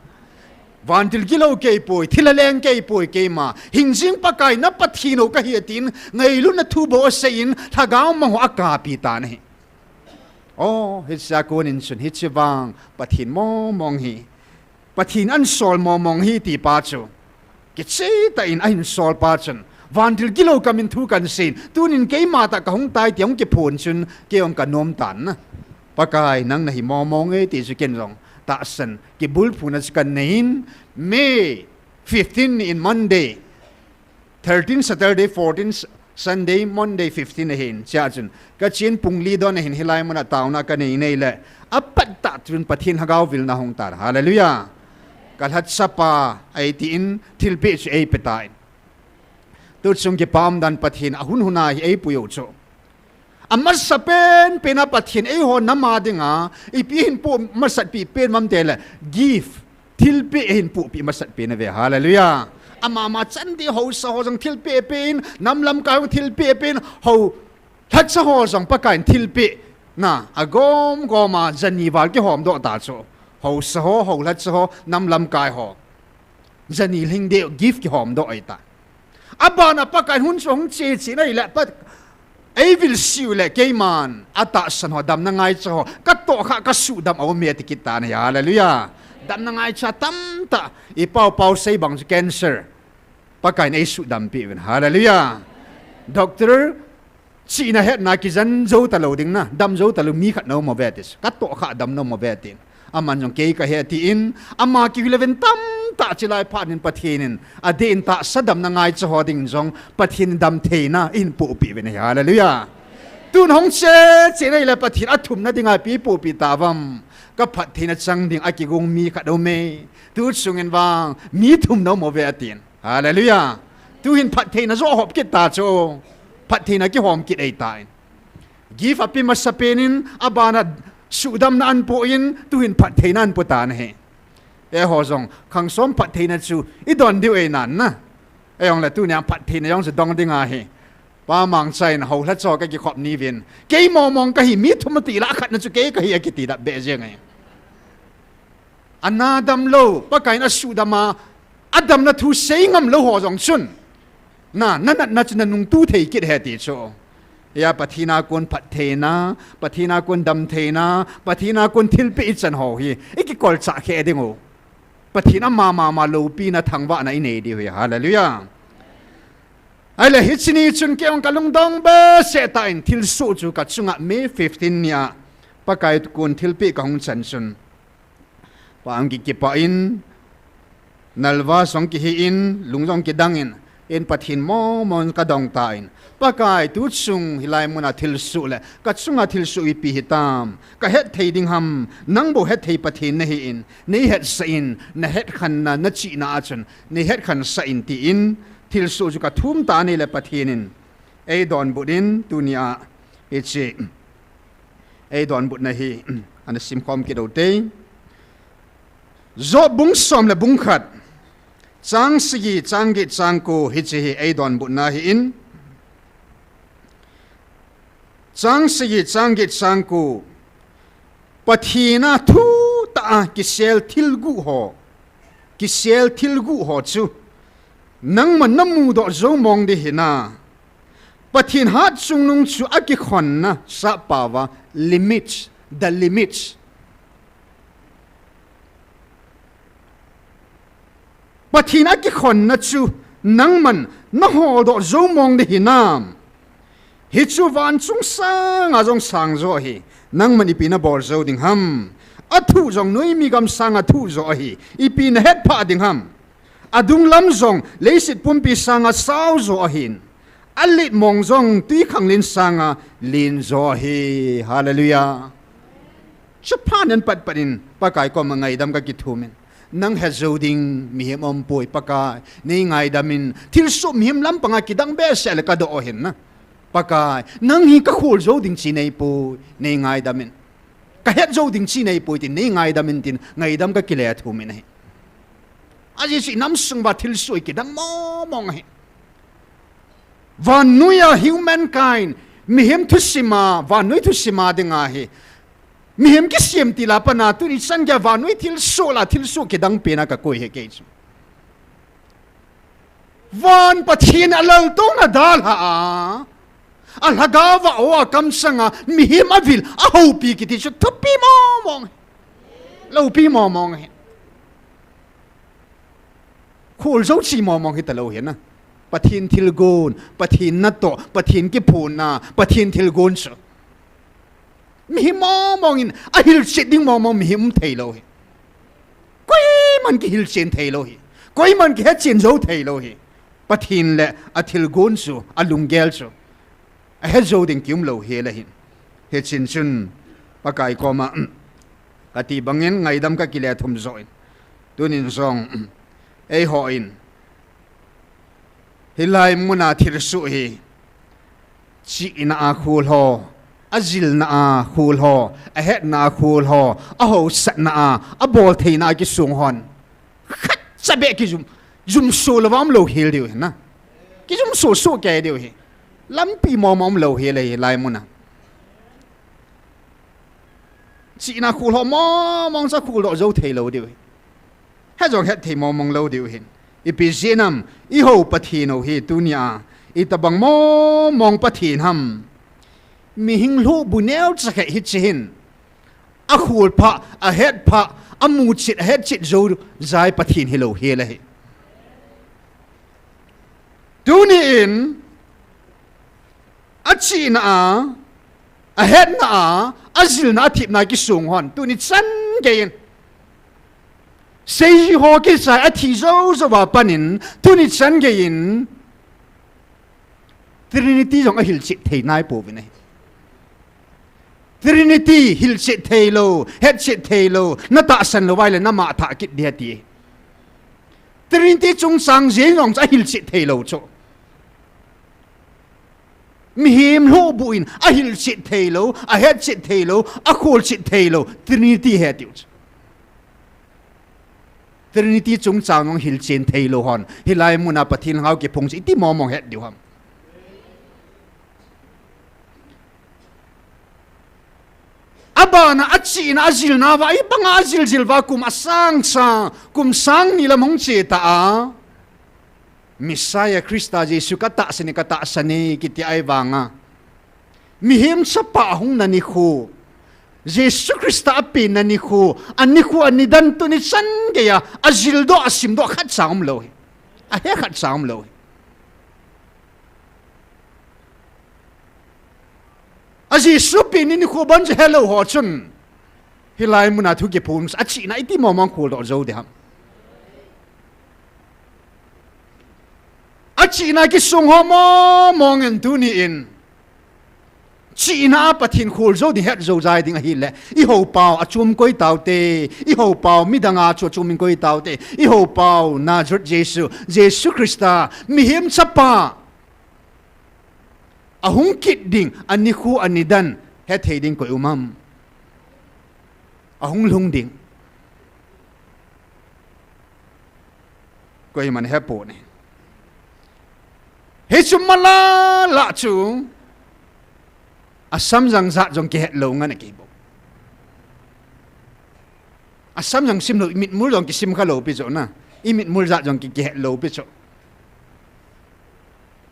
Vantil gilou kei poi, thil aleng kei poi keima. Hingjing Pakai na Pathen u kahi atin, ngailutna thu bou asei in, lhagao mang ho akapi tan ahi. O, hichea kon in chun, hiche vang, Pathen momong hi. Pathen ansol momong hi ti pa chu. Kicheh tah in ahin sol pa chun. Vantil gilou kamin thu kansei in. Tunin keima tah kahung tai ti ahung kiphon chun, kei jong kanom tan na. Pakai, nang nahi momong e ti chu ken jong tahsan kibulphuna chu kanei in, May fifteen ni in Monday, thirteen Saturday, fourteen Sunday, Monday fifteen ahin, chea chun. Kachen pung li don ahin hilai muna taona kanei nei le. Apat tah chun Pathen lhagao vilna hung tan. Hallelujah. Kalhacha pa, ahi tin, thilpeh chu eipe tan. Tuchung kipa umdan Pathen ahun huna hi eipui u chu. Amasapen pen a Pathen eiho nam a dinga, ipi ahin poh masat pi pen mam tile, gift, thilpeh ahin pohpi masat pen ave, hallelujah. Ama ama chan ding haosa ho jong thilpeh pen, nam lamkai jong thilpeh pen, hao lhacha ho jong Pakai in thilpeh, na, agom gom a jani val kihom doh ta chu. Haosa ho, hao lhacha ho, nam lamkai ho. Jani lhing deh gift kihom doh ahi ta. Abana Pakai in hun chu hung che che in ahile, Pat-, eivil siu le keiman, atahsan ho, damna ngaicha ho, katoh kha kasuhdam a um e ti kit tan ahi, hallelujah. Damna ngaicha tamtah, ipao pao sei bang chu cancer. Pakai in eisuhdam peh uvin, hallelujah. Doctor, chihna hetna kijen jou talou ding na, dam jou talou mi khat na um uve ti. Katoh kha dam na um uve tin. Aman jong kei kahi tin, ama kihi le ven tamtah chilai phat in Pathen in, adeh in tahsa damna ngaicha ho ding jong, Pathen in damtheina eihin pohpi uvin ahi, hallelujah. Tun hung che che nei le Pathen athumna dinga ipi pohpi tauvem. Kaphattheina chang ding a kigong mi khat um e. Tuchung in vang, mi thum na um uve atin. Hallelujah. Tuhin phattheina joh hop kit ta chu. Phattheina kihom kit ahi tan. Gift ape masapen in, abana suhdamna ahin po in, tuhin phattheina ahin po tan ahi. Eiho jong, khangsom phattheina chu, idon diu ahi nan na. Eiho le tunia phattheina jong chu dong ding ahi. Pa Mangcha in hao lhacha ho kakikhop ni uvin. Kei momong kahi, mi thum ati la, akhatna chu kei kahi akiti dap beh jeng ahi. Ana damlou, Pakai in asuhdam a, adamna thu sei ngamlou ho jong chun. Na, na natna chu nanungtu thei kit ahi ti chu. Hia Pathen a kon phattheina, Pathen a kon damtheina, Pathen a kon thilpeh ichan ho hi, ikikolchah khe ding u. Pathen ama mama loupina thangvahna inei diu ahi, hallelujah. Ahile hiche ni chun kei jong kalungdong behseh tah in thilsoh chu kachunga May fifteen nia, Pakai kon thilpeh kahung chan chun. Pa ang kikipah in, nalva jong kihi in, lung jong kidang in, in Pathen momong kadong tan. Pakai tuchung hilai muna thilsoh le, kachunga thilsoh ipi hitam. Kahet thei ding ham, nang bou het thei Pathen nahi in, nei hetsah in, nahet khanna, nachihna a chun, nei het khansah in tin, thilsoh chu kathum tan ahile Pathen in. Eidonbut in, tunia, hiche. Eidonbutna hi, ana simkhom kit u te. Job bung som le bung khat. Chang sagi, chang get, chang ko, hiche hi eidonbutna ahin. Chang sagi, chang get, chang ko. Pathen a thu ta a kisel thil gu ho. Kisel thil gu ho chu. Nangman namu doh jou mong ding ahi na. Pathen hat chungnung chu akikhon na sap pao va limits, the limits. Pathen akikhon na chu nangman nahol doh jou mong ding ahi nam. Hichu van chung sanga jong sang jo ahi. Nangman ipi nabol jou ding ham. Athu jong noimi gam sanga thu jo ahi. Ipi nahet pha ding ham. Adung lam jong leiset pumpi sanga sao jo ahin. Alet mong jong twikhanglen sanga len jo ahi. Hallelujah. Chuphat nan pat pat in Pakai koma ngaidam kakithum in. Nang het jou ding mihem umpoi Pakai. Nei ngaidam in. Thilsoh mihem lampanga kidang behseh le kadoh ahin na. Pakai. Nang hi kakhol jou ding chi neipoi. Nei ngaidam in. Kahet jou ding chi neipoi tin. Nei ngaidam in tin. Ngaidam kakile thum in ahi. Ajeh chu inam sung uva thilsoh hi kidang mong mong ahi. Vannoi a humankind, mihem thusim a, vannoi thusim a dinga hi. Mihem kisem til a pat a, tuni chan geiya vannoi thilsoh la, thilsoh kidang pen a kakoi ahi kei chu. Van Pathen a laltouna dalha a, a lhagao va o a kamsang a, mihem avil, ahoupi kiti chu thupi mong mong. Loupi mong mong ahi. Khol jou chi mong mong hita lou ahi na. Pathen thilgon, Pathen natoh, Pathen kiphonna, Pathen thilgon chu. Mihem mong mong in, ahilchet ding mong mong mihem um thei lou ahi. Koiman kihilchen thei lou ahi. Koiman kihetchen jou thei lou ahi. Pathen le athilgon chu, alunggel chu. Ahet jou ding kium lou ahi le hin. Hichun chun, Pakai koma, kati bangin ngaidam kakile thum jo in. Tunin jong, eihon, hilai muna thilsoh hi, chihna a khol ho, ajilna a khol ho, ahetna a khol ho, ahaosatna a, abol theina a kisung hon. Khatcha beh kijum, jumso louva um lou hel diu ahi na. Kijumso so kei diu ahi. Lampi mong mong um lou hel ahi hilai muna. Chihna khol ho mong mong cha khol doh jou thei lou diu ahi. Het jong het thei mong mong lou diu ahi. Ipi jeh ham, ihou Pathen u hi tunia, itobang mong mong Pathen ham. Mihing lhohbu neocha khat hiche hin. Akhol pha, ahet pha, amuchet, ahetchet jou jai Pathen hilou hel ahi. Tuni in, achihna a, ahetna a, ajilna a, athepna a kisung hon. Tuni chan geiyin. Seiji ho kichai athi jou jouva panin, tuni chan geiyin. Trinity jong ahilchet thei nai pouvin ahi. Trinity hilchet thei lou, hetchet thei lou, natahsan lou uva ahile nama thah kit ding ahi ati. Trinity chungchang jeng jong chu ahilchet thei lou chu. Mihem lhohbu in ahilchet thei lou, ahetchet thei lou, akholchet thei lou, Trinity ahi tiu chu. Trinity chungchang jong hilchen thei lou hon. Hilai muna Pathen lhagao kiphong chu iti mong mong het diu ham. Abana achihna ajilna uva, ibanga ajil jil uva kum asang sang, kum sang ni lam hung che ta a. Messiah Christa Jesu katahsan e, katahsan e, kiti ahivanga. Mihem chapa ahungna nikho. Jesu Christa apenna nikho. Anikho anidan tuni chan geiya. Ajildoh, asimdoh khatcha umlou ahi. Ahe khatcha umlou ahi. A Jesu pen nikho ban chu helou ho chun. Hilai muna thu kiphong, achihna iti mong mong kholdoh jou ding ham. Achihna kisung ho mong mong in tuni in. Chihna a Pathen khol jou ding het jou jai ding ahile. Ihou pau achom koi taute. Ihou pau midang a chu achom in koi taute. Ihou pau Nazareth Jesu. Jesu Christa. Mihem chapa. Ahung kit ding, anikho anidan, hethei ding koi um am. Ahung lhung ding. Koiman hepoi. Hichu mala la chu. Asam jang jat jong kihet lou ngan a kibou. Asam jang sim lou, imitmul jong kisim kha lou pi chu na. Imitmul jat jong ki, kihet lou pi chu.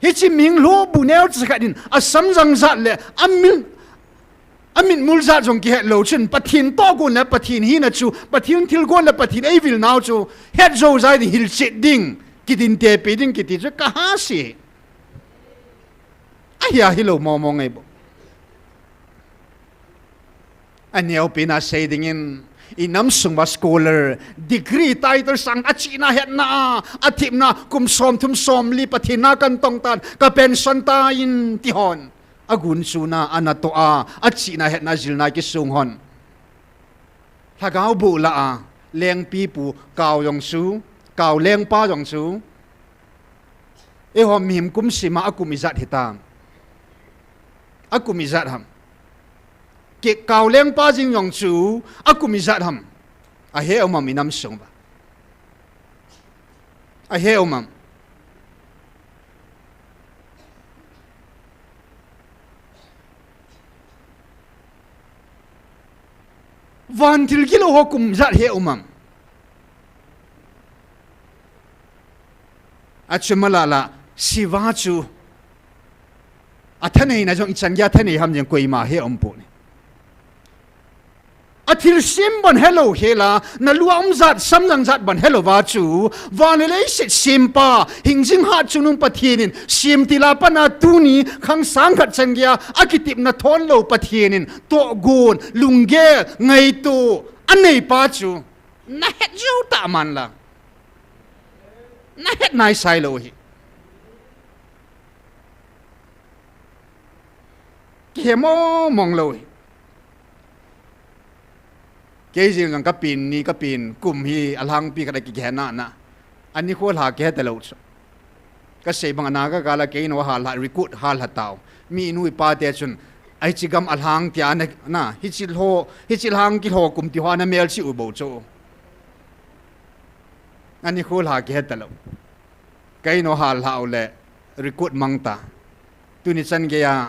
Hiche mihing lhohbu neocha khat in asam jang jat le amit, amitmul jat jong kihet lou chun Pathen tohgon le Pathen hina chu, Pathen thilgon le Pathen eivil nau chu het jou jai ding, hilchet ding, kidinte pi ding kiti chu kaha si. Ahia hilou momo ngai bou. Aneopen a sei dingin, inam sung uva scholar, degree, title sang, achihna hetna a, athipna, kum somthum somli Pathen na kan tong tan, ka pension tai ti hon. Agunchuna, anatoh a, achihna hetna jilna kisung hon. Lhagao boh lah a, lengpipu, Kao jong chu, Kao lengpa jong chu. Eiho mihem kum sima akum ijat hitam. Akum ijat ham. Kei Kao lengpa jing jong chu akum ijat ham. Ahe um am inam sung uva. Ahe um am. Vantil gilou ho kum ijat he um am. Achu malala, siva chu. Athaneina jong ichan geiya thanei ham jeng koima he um poi. Athilsem bon helou hela, nalua um jat, sam jang jat bon helou va chu, van le leiset sempa, hingjing hatchungnung Pathen in, semtil a pat a tuni, khang sang khat chan geiya, akitepna thon lou Pathen in, tohgon, lunggel, ngaito, anei pa chu, nahet jou tah man la. Nahet naisai lou hi. Kihe mong mong lou hi. Kei jeng jong kapen ni, kapen kum hi alhangpi khat a kihe na na. Ani kho lha kihe talou chu. Kasei bang ana ka kala kei no hal ha, record hal ha tao. Mi nu ipa te chun, "Ai, hiche gam alhang tia na, na, hiche lho, hiche lhang kilho kum ti ho ana melchih u bou chu." Ani kho lha kihe talou. Kei no hal hau le record mang ta. Tuni chan geiya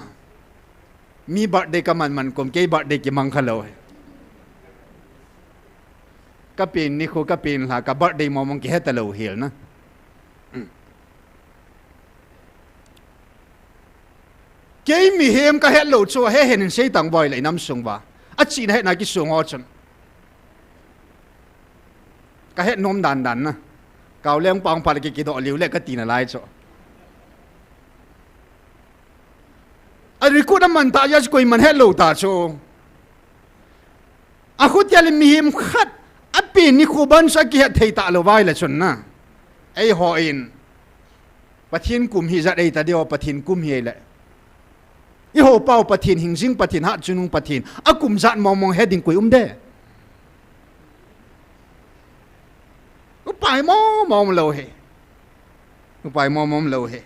mi birthday kaman man kum kei birthday kimang kha lou hi. Kapen nikho kapen lha ka birthday mong mong kihe talou hel na. Hmm. Kei mihem kahet lou chu ahe hen in sei tang boi le inam sung uva. Achihna hetna kisung ho chun. Kahet nom dan dan na. Kao lengpa phat le ki, kidoh liu le kati nalai chu. A record aman ta jeh chu koiman het lou ta chu. Akhutia le mihem khat apen nikho ban chu akihet thei talou vai le chun na. Eiho in. Pathen kum hi jat eita diu, Pathen kum hi le. Eiho pau Pathen, hingjing Pathen, hatchungnung Pathen. Akum jat mong mong he ding koi um de. Upai mong mong lou hi. Upai mong mong lou hi.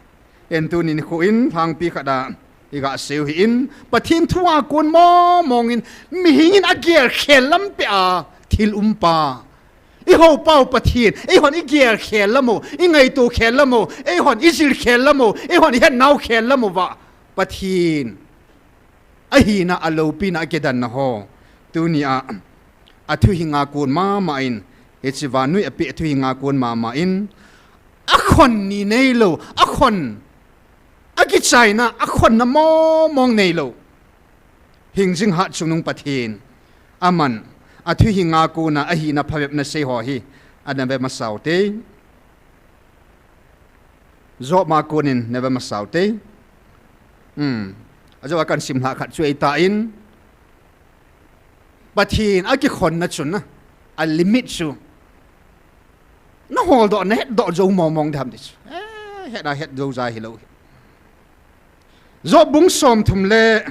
En tuni nikho in, lhangpi khat a, iga seiu hi in, Pathen thu a kon mong mong in, mihing in agel khel lampi a, thil um pa. Eiho pau Pathen, eihon igel khel lam u, ingaito khel lam u, eihon ijil khel lam u, eihon ihet nau khel lam uva. Pathen. Ahina aloupina akidanna ho. Tuni a, athu hi nga kon mama in, hiche vannoi a pe athu hi nga kon mama in, akhon ni neilou, akhon, akichaina, akhonna mong mong neilou. Hingjing hatchungnung Pathen. Aman, athu hi nga kona ahina phabepna sei ho hi, ana ve masau te. Job a konin nave masau te. Hmm. Ajo a kan sim lha khat chu eita in. Pathen akikhonna chun na. A limit chu. Nahol doh, nahet doh jou mong mong dem ti chu. Eh, hetna het jou jai hilou. Job bung somthum le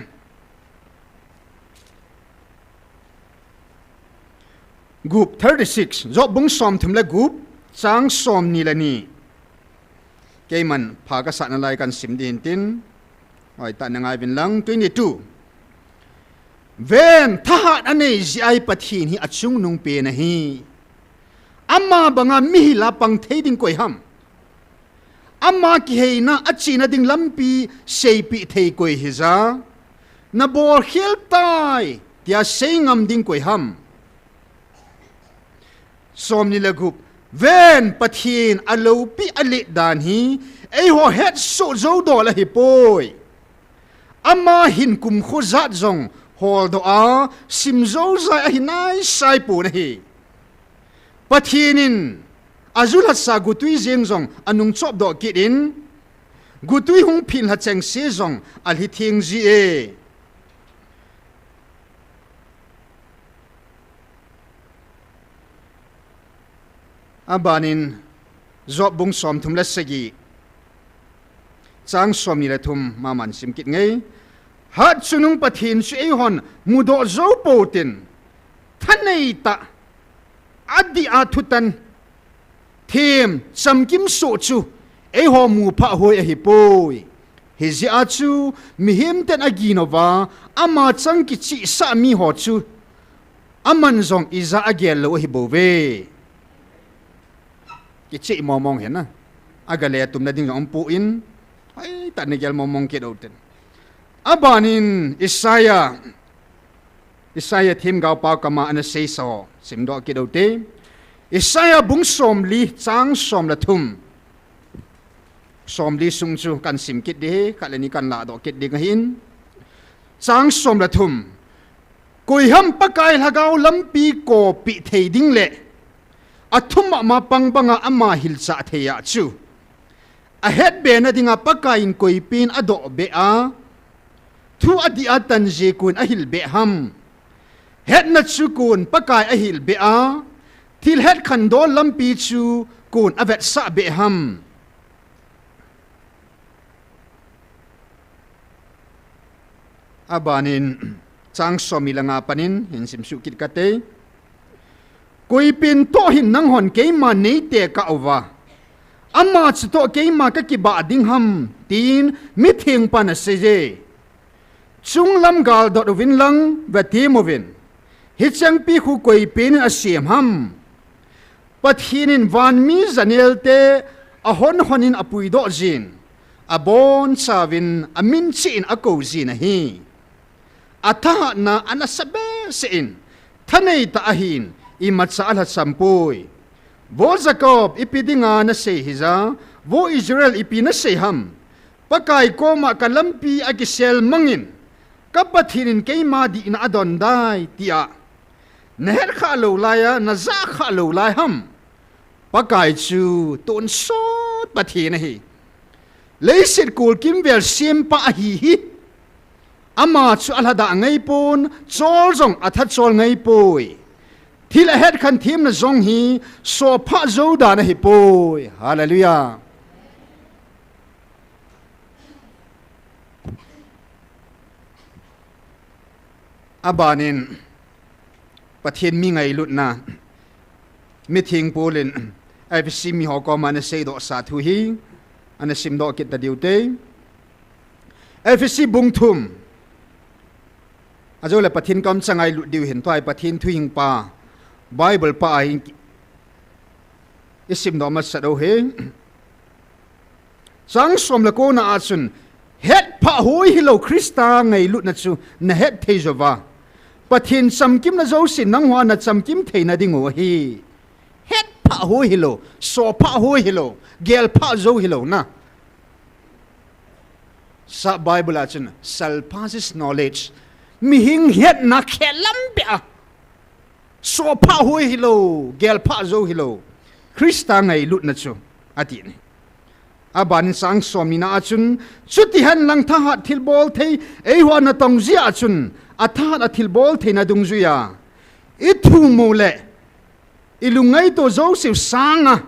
gup, thirty-six. Job bung somthum le gup, chang somni le ni. Keiman pha kasah nalai kan sim ding tin. Oi, ta na ngai vin lang, twenty-two. Ven, thahat anei jeh a Pathen hi achungnung pen ahi. Ama banga mihem a pang thei ding koi ham. Ama kiheina, achihna ding lampi seipeh thei koi hija. Nabol khel tai, tia sei ngam ding koi ham. Somni le gup, ven Pathen alopi alet dan hi, eiho hetsoh jou dol ahipoi. Ama hin kumkho jat jong holdoh a, sim jou jai ahi naisai pon ahi. Pathen in ajulhatsa gotwi jeng jong anung chopdoh kit in, gotwi hung phin lha chengse jong alhi theng ji e. Abanin Job bung somthum le sagi, chang somni le thum maman sim kit nge. Hatchungnung Pathen chu eihon mudoh jou poutin, thanei tah, adih a thutan, them, chamkim soh chu eiho muphah hoi ahipoi. Hijeh a chu mihem ten aginouva, ama chang kichihsah miho chu aman jong ijat agel lou ahibouve. Kicheh mongmong hina. Agale tumna ding jong umpon, hoitah in gel mongmong kit uvin tin. Abanin Isaiah, Isaiah themgaopa koma ana seisa ho simdoh kit uvin te. Isaiah bung somli chang som le thum. Somli sung chu kahin sim kit ding, khat le ni kahin lahdoh kit ding ahin. Chang som le thum. Koiham Pakai lhagao lampi kopeh thei ding le athum mama pang banga ama hilchah thei a chu, ahetbe na dinga Pakai in koipin adohbeh a, thu adih a tan jeh kon ahilbeh ham? Hetna chu kon Pakai ahilbeh a, thil hetkhandol lampi chu kon avetsah beh ham? Abanin, chang somni le nga panin hin simsuh kit kate. Koipin toh hin nanghon keima neitekah uva, ama chu toh keima kakibah ding ham, tin mithengpan aseiye. Chunglam galdot uvin lang, vetem uvin. Hichengpi khu koipin asem ham? Pathen in vanmi janelte ahon honin apuidoh jin, abonchauvin amin cheh in akou jin ahi. Athahatna anasa behseh in, thanei tah ahin, imacha alhasam poi. Vo Jacob, ipi dinga nasei hija, vo Israel, ipi nasei ham? Pakai koma kalampi akisel mangin, ka Pathen in keima dihna adon dai, tia nahetkhah lou laiya, najahkhah lou lai ham? Pakai chu tonsot Pathen ahi. Leiset kol kimvel sempa ahi hi. Ama chu alhadah ngeipon, chol jong athachol ngeipoi. Thil ahetkhan themna jong hi sophah jou dan ahipoi. Hallelujah. Abanin, Pathen mi ngailutna, mitheng Paul in Ephesi miho koma ana seidohsa thu hi ana simdoh kit tadiu te. Ephesi bung thum. Ajoule Pathen kom changailut diu hin, tua hi Pathen thuhing pa, Bible pa a hin isimdoh masat u hi. Chang som le kona a chun, hetphah hoi hilou Christa ngailutna chu nahet thei jouva, Pathen chamkimna jouse nanghoa nachamkim theina dingu ahi. Hetphah hoi hilou, sophah hoi hilou, gelphah jou hilouna. Sa Bible a chun, surpasses knowledge. Mihing hetna khelam beh a, sophah hoi hilou, gelphah jou hilou Christa ngailutna chu, ati ahi. Abanin chang somnina a chun, chuti henlang thahat thilbol thei eiho natong jeh a chun, athahat a thilbol theina dungjuiya, ithumu le ilungngaito jouseu sanga,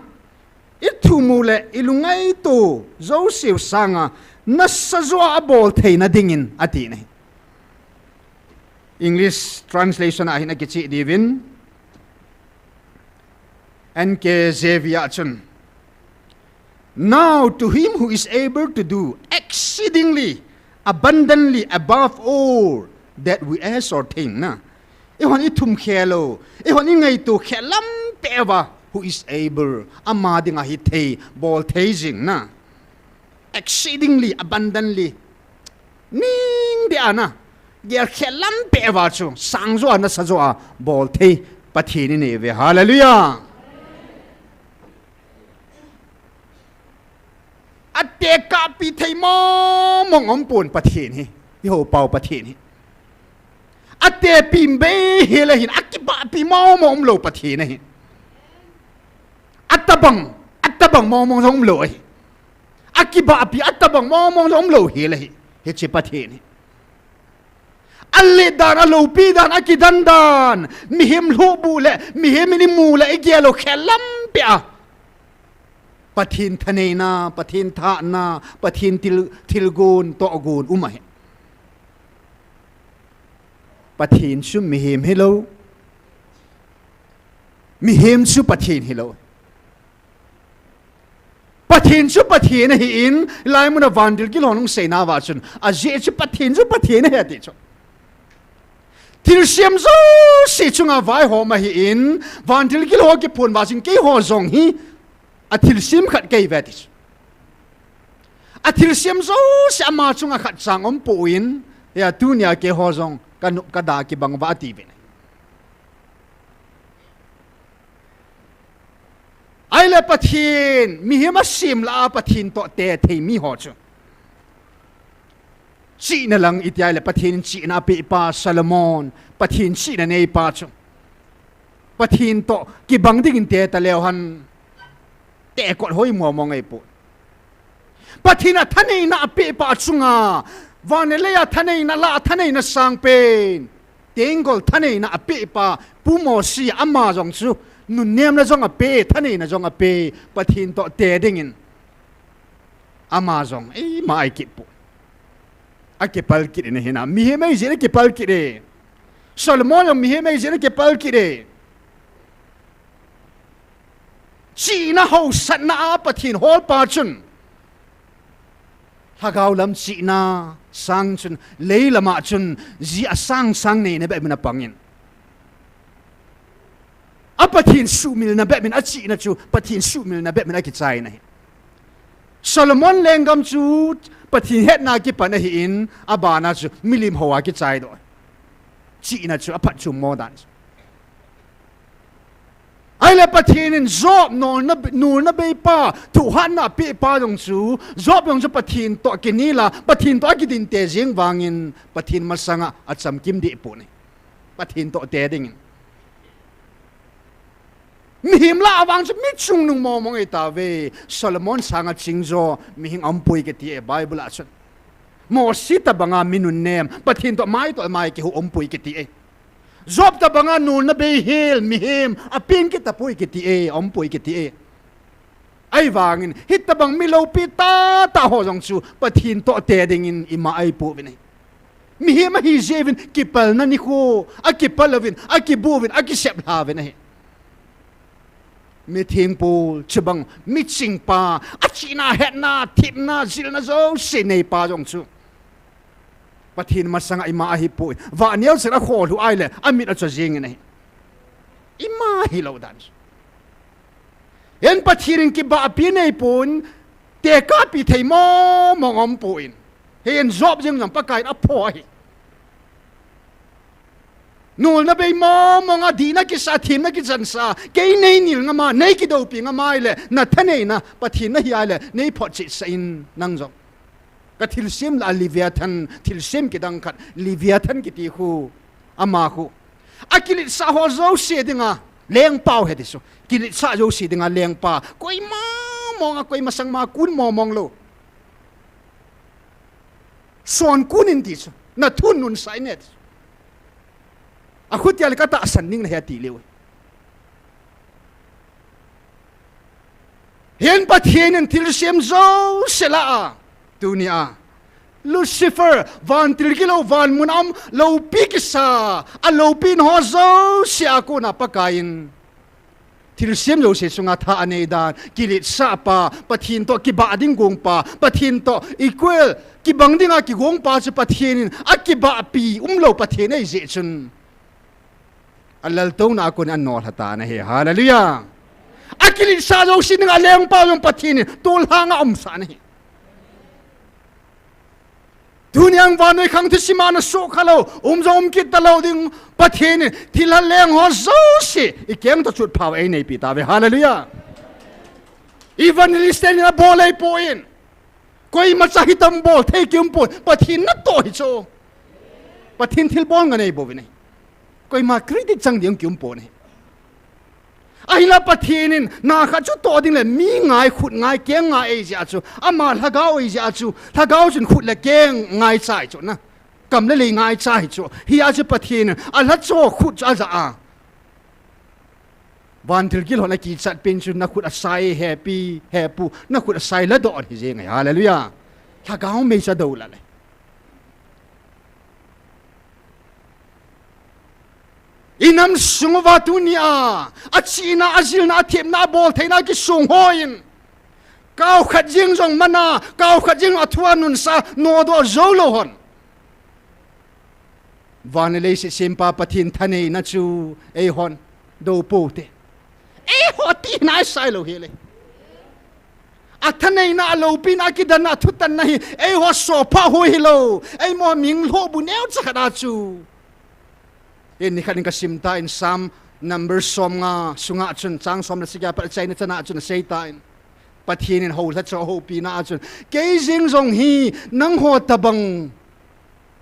ithumu le ilungngaito jouseu sanga, nasajoa abol theina dingin, ati ahi. English translation a hin akicheh diuvin, N K J V a chun, Now to him who is able to do exceedingly abundantly above all that we ask or think, na. Eihon ithum khel u, eihon ingaito khelam peh uva, who is able, ama dinga hithei, bol thei jing, na. Exceedingly abundantly, ning deh a, na. Gel khe lampi a chu, sang jo a nasa jo a bol thei Pathen inei uve. Hallelujah. Atekahpi thei mong mong umpon Pathen hi. Ihou pau Pathen hi. Atepi bei hel ahin, akibahpi mong mong umlou Pathen ahi. Atabang, atabang mong mong jong umlou ahi. Akibahpi, atabang mong mong jong umlou hel ahi. Hiche Pathen hi. Alet dan, aloupi dan, akidan dan. Mihem lhubu le, mihem in imu le, igel u khe lampi a. Pathen thaneina, Pathen thahna, Pathen thil, thilgon, tohgon, um ahi. Pathen chu mihem hilou. Mihem chu Pathen hilou. Pathen chu Pathen ahin, hilai mun a vantil gilhon hung seina uva chun, ajeh chu Pathen chu Pathen ahi ati chu. Thilsem jouse chunga vaihom ahin, vantil gilhon kiphon uva chun keiho jong hi, athilsem khat kahiuve ati chu. Athilsem jouse ama chunga khat chang umpon, hia tunia keiho jong, kanop kada kibang uva ati uve. Ahile Pathen, mihem asem lah a Pathen toh te thei miho chu. Chihna lang iti ahile Pathen chihna apeh pa Solomon, Pathen chihna neipa chu. Pathen toh kibang dingin te taleu hen. Tekot hoi mong mong ahipoi. Pathen a thaneina apeh pa chunga, van le lei a thaneina lah a thaneina sangpen, tenggol thaneina apeh pa, Pu Mosi ama jong chu, nunnemna jong ape, thaneina jong ape, Pathen toh te dingin. Ama jong, eima akipoi. Akipal kit in ahi na, mihem ahi jeh in akipal kit e. Solomon jong mihem ahi jeh in akipal kit e. Chihna haosatna a Pathen holpa chun, lhagao lam chihna sang chun, lei lam a chun, ji asang sang neina bep in apangin. A Pathen suhmilna bep in achihna chu, Pathen suhmilna bep in akichai in ahi. Solomon lenggam chu, Pathen hetna kipan ahin, abana chu, milim hou a kichai doh. Chihna chu, aphatchom mo dan chu. Ahile Pathen in Job nolna, nolna beipa, thohhatna apeh pa jong chu, Job jong chu Pathen toh kinel a, Pathen toh akidinte jeng vangin, Pathen masanga achamkim deh pon ahi. Pathen toh te dingin. Mihem lah a vang chu mi chungnung mong mong ahitauve, Solomon sanga chingjo, mihem aumpoi kiti e, Bible a chun. Mosi tobanga mi nunnem, Pathen toh maitoh mai kihu aumpoi kiti e. Job tobanga nolna bei hel, mihem, apeng kit tapoi kiti e, aumpoi kiti e. Ahivangin, hitobang mi loupi tahtah ho jong chu, Pathen toh te dingin ima ahipouvin ahi. Mihem ahi jeh uvin, kipalna nikho, akipal uvin, akibu uvin, akisep lha uvin ahi. Mithengpu, chubang, michingpa, achihna, hetna, themna, jilna jouse neipa jong chu. Pathen masanga ima ahipoi. Vah neocha a kholhu ahile, amit acho jengin ahi. Ima hilou dan chu. Hin Pathen in kibahpi neipon, tekahpi thei mong mong aumpon. Hin Job jeng jong Pakaiyin aphoh ahi. Nolna bei mong mong a, dihna kisa, themna kichansa, kei nei nil ngam a, nei kidoupi ngam ahile, nathaneina, Pathen nahi ahile, nei photchetsa in nang jong. Ka thilsem lah a Leviathan, thilsem kidang khat, Leviathan kiti khu, ama khu. Akiletsah ho jouse dinga, lengpa u ahi ti chu. Kiletsah jouse dinga lengpa, koima mong a, koima sangma kun mong mong lou. Son kun in ti chu, nathun nunsah in e ti chu. Akhutia le katahsan ding nahi ati leu. Hin Pathen in thilsem jouse lah a, tunia, Lucifer, vantil gilou, van mun a um, loupi kisa, aloupina ho jouse a kona Pakaiyin. Thilsem jouse chunga tha anei dan, kiletsahpa, Pathen toh kibah ding gongpa, Pathen toh equal, kibang dinga kigongpa chu Pathen in, akibahpi umlou Pathen ahi jeh chun. Alaltouna a kon in anolha tan ahi. Hallelujah. Akiletsah jouse dinga lengpa jong Pathen in tolhang a umsah in ahi. Tuni a vannoi khang thusim a na sukha lou, um jong um kit talou ding, Pathen in thilha leng ho jouse i keng toh chutphah a eineipi tauve. Hallelujah. Evangelist ten abol ahipoi. Koimacha hitam bol thei kiumpoi. Pathen natoh hi chu. Pathen thilbol ngah nei bouvin ahi. Koima credit chang ding kiumpoi ahi. Ahinla Pathen in na khat chu toh ding le mi ngai, khut ngai, keng ngai eijeh a chu, ama lhagao eijeh a chu, lhagao chun khut le keng ngaicha hi chu na. Kam le lei ngaicha hi chu. Hia chu Pathen in alhacha khut chu aja a. Vantil kilhon a kichat pen chu na khut asai hepi, hepu, na khut asai ladoh hi jeng ahi. Hallelujah. Lhagao meicha dou la le. I nam sung uva tuni a, achihna, ajilna, athemna, abol theina kisung hon, kau khat jeng jong mana, kau khat jeng jong athua nunsa, nodoh jou lou hon. Van le leiset sempa Pathen thaneina chu eihon dou pou te. Eiho tina isai lou hile. Athaneina, aloupina, akidanna, athutanna hi eiho sophah hoi hilou. Eimo minglhoh bu neocha khat a chu. Eini khat in kasim tan, Psalm number somnga sunga chun chang som le sagi a pat achaina chana chun asei tan. Pathen in houlhacha houpina a chun, kei jeng jong hi nangho tabang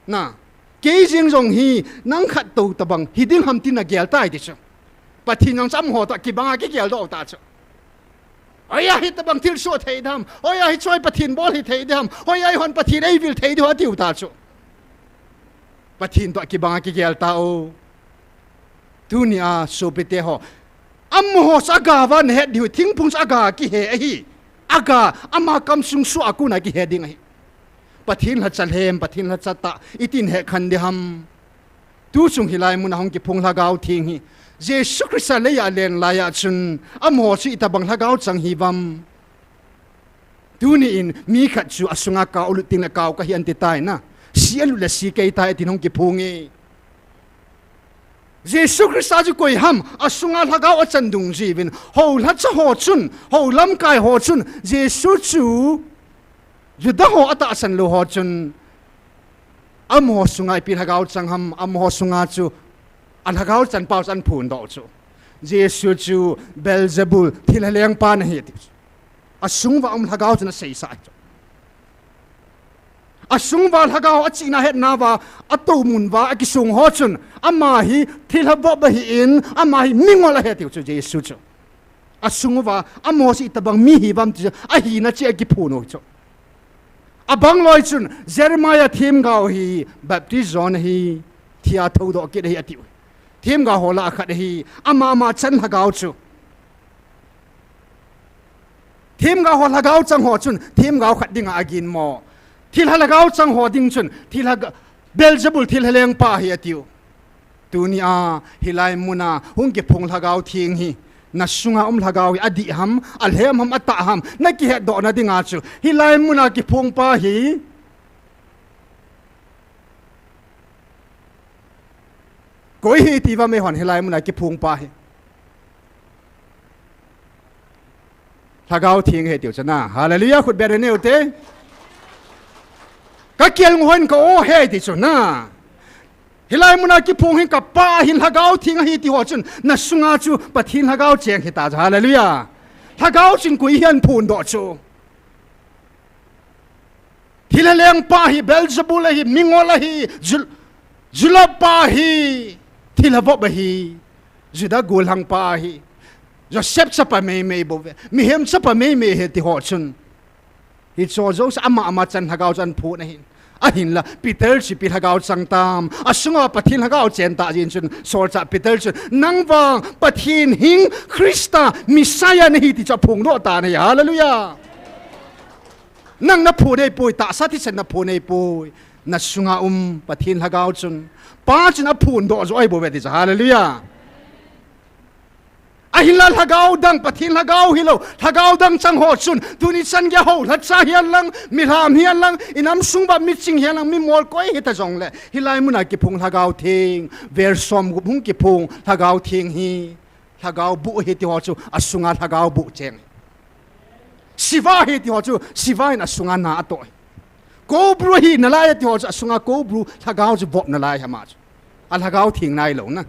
na, kei jeng jong hi nang khat tou tabang hiding ham tin agel tai ti chu. Pathen jong chu amaho toh kibanga kigeldoh ta chu. Hoiya hitabang thilsoh thei dam. Hoiya hiche hi Pathen bol hithei dam. Hoiya eihon Pathen eivil thei diu atiu ta chu. Pathen toh kibanga kigel tao. Tuni a sopite ho, amaho chu aga uva nahet diu, thingphung chu aga kihe ahi. Aga, ama kamsung soh a kona kihe ding ahi. Pathen lhacha lhem, Pathen lhacha tah itin hekhen ding ham. Tuchung hilai muna hung kiphong Lhagao Theng hi, Jesu Christa leiya alen laiya chun amaho chu itobang lhagao chang hiuvam? Tuni in mi khat chu asunga kau alut tengle kau kahi anti tai na, si alut le si kei tai atin hung kiphong e. Jesu Christa chu koi ham? Asunga lhagao achan dungjuiyin, hou lhacha ho chun, hou lamkai ho chun Jesu chu Juda ho atahsan lou ho chun amaho sunga ipi lhagao chang ham? Amaho sunga chu alhagao chanpau chu ahin phondoh chu, Jesu chu Beelzebul thilha lengpa ahi ati chu. Asung uva um lhagao chun aseisah chu. Asung uva lhagao achihna hetna uva, atohmun uva akisong ho chun ama hi thilha vop ahin, ama hi mingol ahi atiu chu Jesu chu. Asung uva amaho chu itobang mi hiuvam ti chu ahina cheh a kiphong u chu. Abang loi chun Jeremiah themgao hi Baptist John ahi, thia thoudoh kit ahi atiu. Themgao ho lah a khat ahi, ama ama chan lhagao chu. Themgao ho lhagao chang ho chun themgao khat dinga aginmo. Thilha lhagao chang ho ding chun thilha ga-, Beelzebul thilha lengpa ahi atiu. Tunia hilai muna hung kiphong Lhagao Theng hi, nasunga um lhagao hi adih ham, alhem ham, atah ham, nakihetdohna dinga chu hilai muna kiphongpa hi koi hi tiuvam eihon, hilai muna kiphongpa hi? Lhagao Theng ahi tiu chu na. Hallelujah, khut beng in neute. Kakelngoi hon ka-o ahi ti chu na. Hilai muna kiphong hi kapa ahin Lhagao Theng ahi ti ho chun nasunga chu Pathen Lhagao cheng hita chu. Hallelujah. Lhagao chun koi hi ahin phondoh chu? Thilha lengpa ahi, Beelzebul ahi, mingol ahi, ju-, juloppa ahi, thilha vop ahi, Juda gollhangpa ahi, Joseph chapa meimei bouve, mihem chapa meimei ahi ti ho chun, hicheho jouse ama ama chan lhagao chu ahin phon ahin. Ahinla Peter chu ipi lhagao chang tam? Asunga Pathen Lhagao chen tah jeh in chun solchah Peter chun, nang vang Pathen hing, Christa, Messiah nahi ti chu aphongdoh tan ahi. Hallelujah. Nang naphon ahipoi, tahsa thisan naphon ahipoi. Nasunga um Pathen Lhagao chun, Pa chun aphondoh joh ahibouve ti chu. Hallelujah. Ahinla lhagao dang, Pathen Lhagao hilou lhagao dang chang ho chun, tuni chan geiya hou lhacha hihen lang, milham hihen lang, inam sung uva miching hihen lang, mimol koi hita jongle, hilai muna kiphong Lhagao Theng, vel somgup hung kiphong Lhagao Theng hi lhagao buh ahi ti ho chu asunga lhagao buh cheng. Shiva ahi ti ho chu Shiva in asunga na atoh ahi. Kobru ahi nalai ati ho chu, asunga kobru lhagao chu vop nalai hama chu. A lhagao theng nailou na.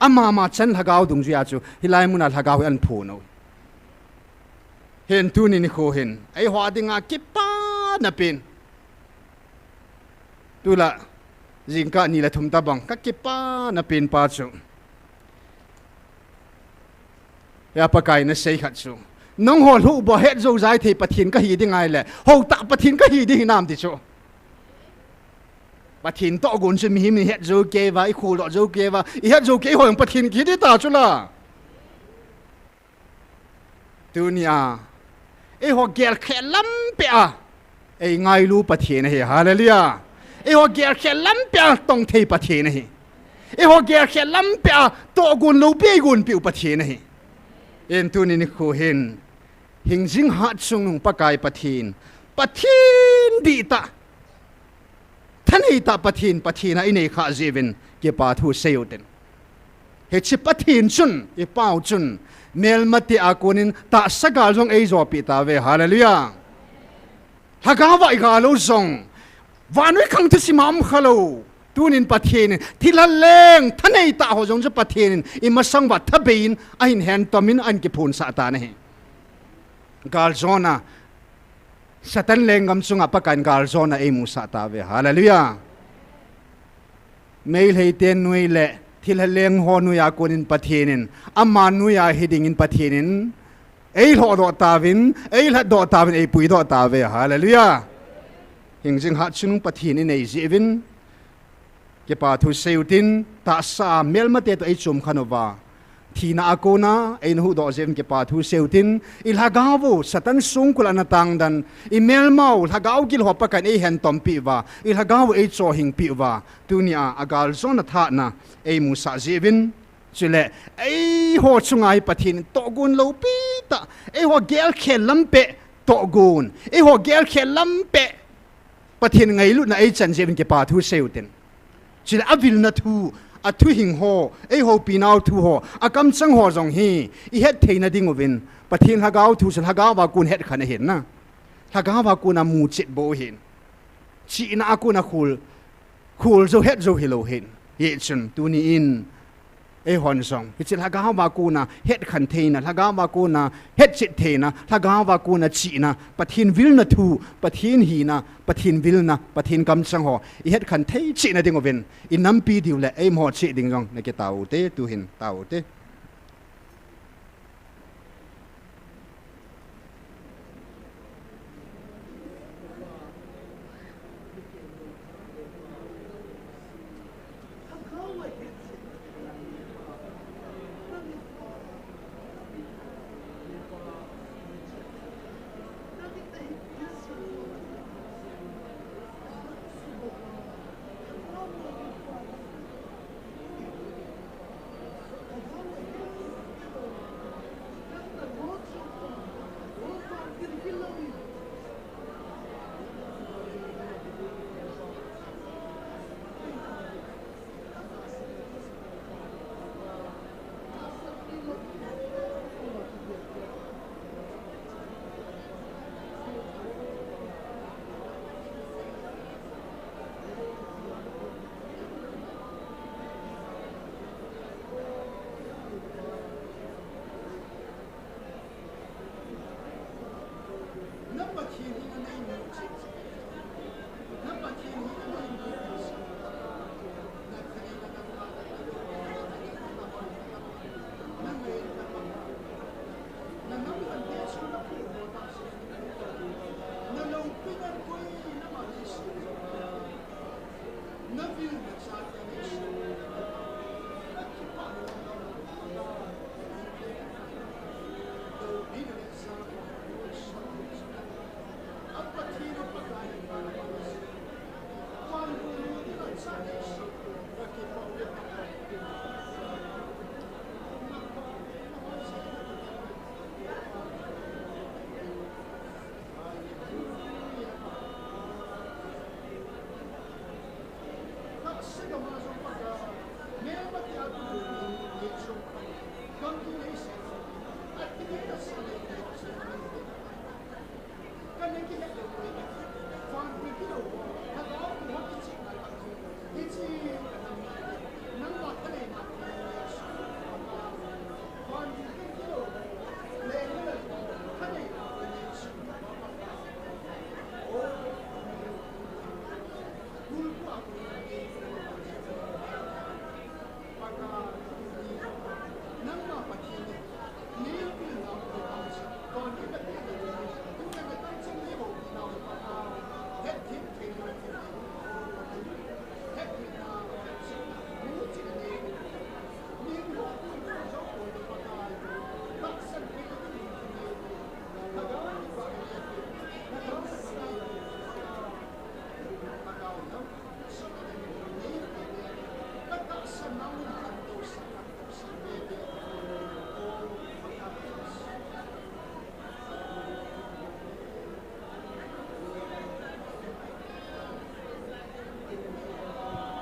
Amama chan lhagao dungjuia chu, hilai muna lhagao hi ahin phun u. Hin tuni nikho hin, eiho dinga kipana pen. Tulai, jingkah ni le thum tabang, kakipana pen pa chu. Hia Pakai nasei khat chu. Nangho lhuh bou het jou jai thei Pathen kahi ding ahile, houtah Pathen kahi ding hinam ti chu. Pathen tohgon chu mihem in het jou kei uva, i kholdoh jou kei uva, i het jou kei ho jong Pathen kihi ding ta chu la. Tunia, eiho gelkhet lampi a, ei ngailu Pathen ahi, hallelujah. Eiho gelkhet lampi a tong thei Pathen ahi. Eiho gelkhet lampi a tohgon loupi eigonpiu Pathen ahi. Hin tuni nikho hin, hingjing hatchungnung Pakai Pathen, Pathen dihtah, thaneitah Pathen, Pathen a inei khah jeh uvin kipa thu seiyu tin. Hiche Pathen chun, i Pau chun, melmate a konin tahsa gal jong eijopeh tauve, hallelujah. Lhagao va i gal u jong, vannoi khang thusim a um khalou. Tunin Pathen in, thilha leng, thaneitah ho jong chu Pathen in, i masang uva thabeiyin, ahin hentomin, ahin kiphonsah tan ahi. Galjona, Satan lenggam chunga Pakaiyin galjona eimusah tauve, hallelujah. Meitei te noi le, thilha leng ho noija konin Pathen in, ama noija hidingin Pathen in, eilhohdoh tauvin, eilhatdoh tauvin, eipuidoh tauve, hallelujah. Hingjing hatchungnung Pathen inei jeh uvin, kipa thu seiyu tin, tahsa melmate toh eichom khen uva, thina a kona eina huhdoh jeh uvin kipa thu seiyu tin, i lhagao u Satan songkul a natangdan, i melmau lhagao gil ho Pakaiyin eihentompeh uva, i lhagao u eichohhingpeh uva, tunia, agaljona thahatna eimusah jeh uvin, chule, eiho chunga hi Pathen in tohgon loupitah, eiho gelkhet lampi a tohgon, eiho gelkhet lampi a Pathen ngailutna eichan jeh uvin kipa thu seiyu tin. Chule avilna thu, athuhing ho, eihoupi nau thu ho, akamchang ho jong hi, ihet theina dinguvin, Pathen lhagao thu chu lhagao a kon hetkhen ahin na. Lhagao a kona muchet bou ahin. Chihna a kona khol, khol jou het jou hilou ahin. Hichun tuni in, eihon jong, hiche lhagao a kona hetkhen theina, lhagao a kona hetchet theina, lhagao a kona chihna, Pathen vilna thu, Pathen hina, Pathen vilna, Pathen kamchang ho, ihetkhen thei chehna dinguvin, inampi diu le eimaho cheh ding jong nakitao ute, tuhin tao ute.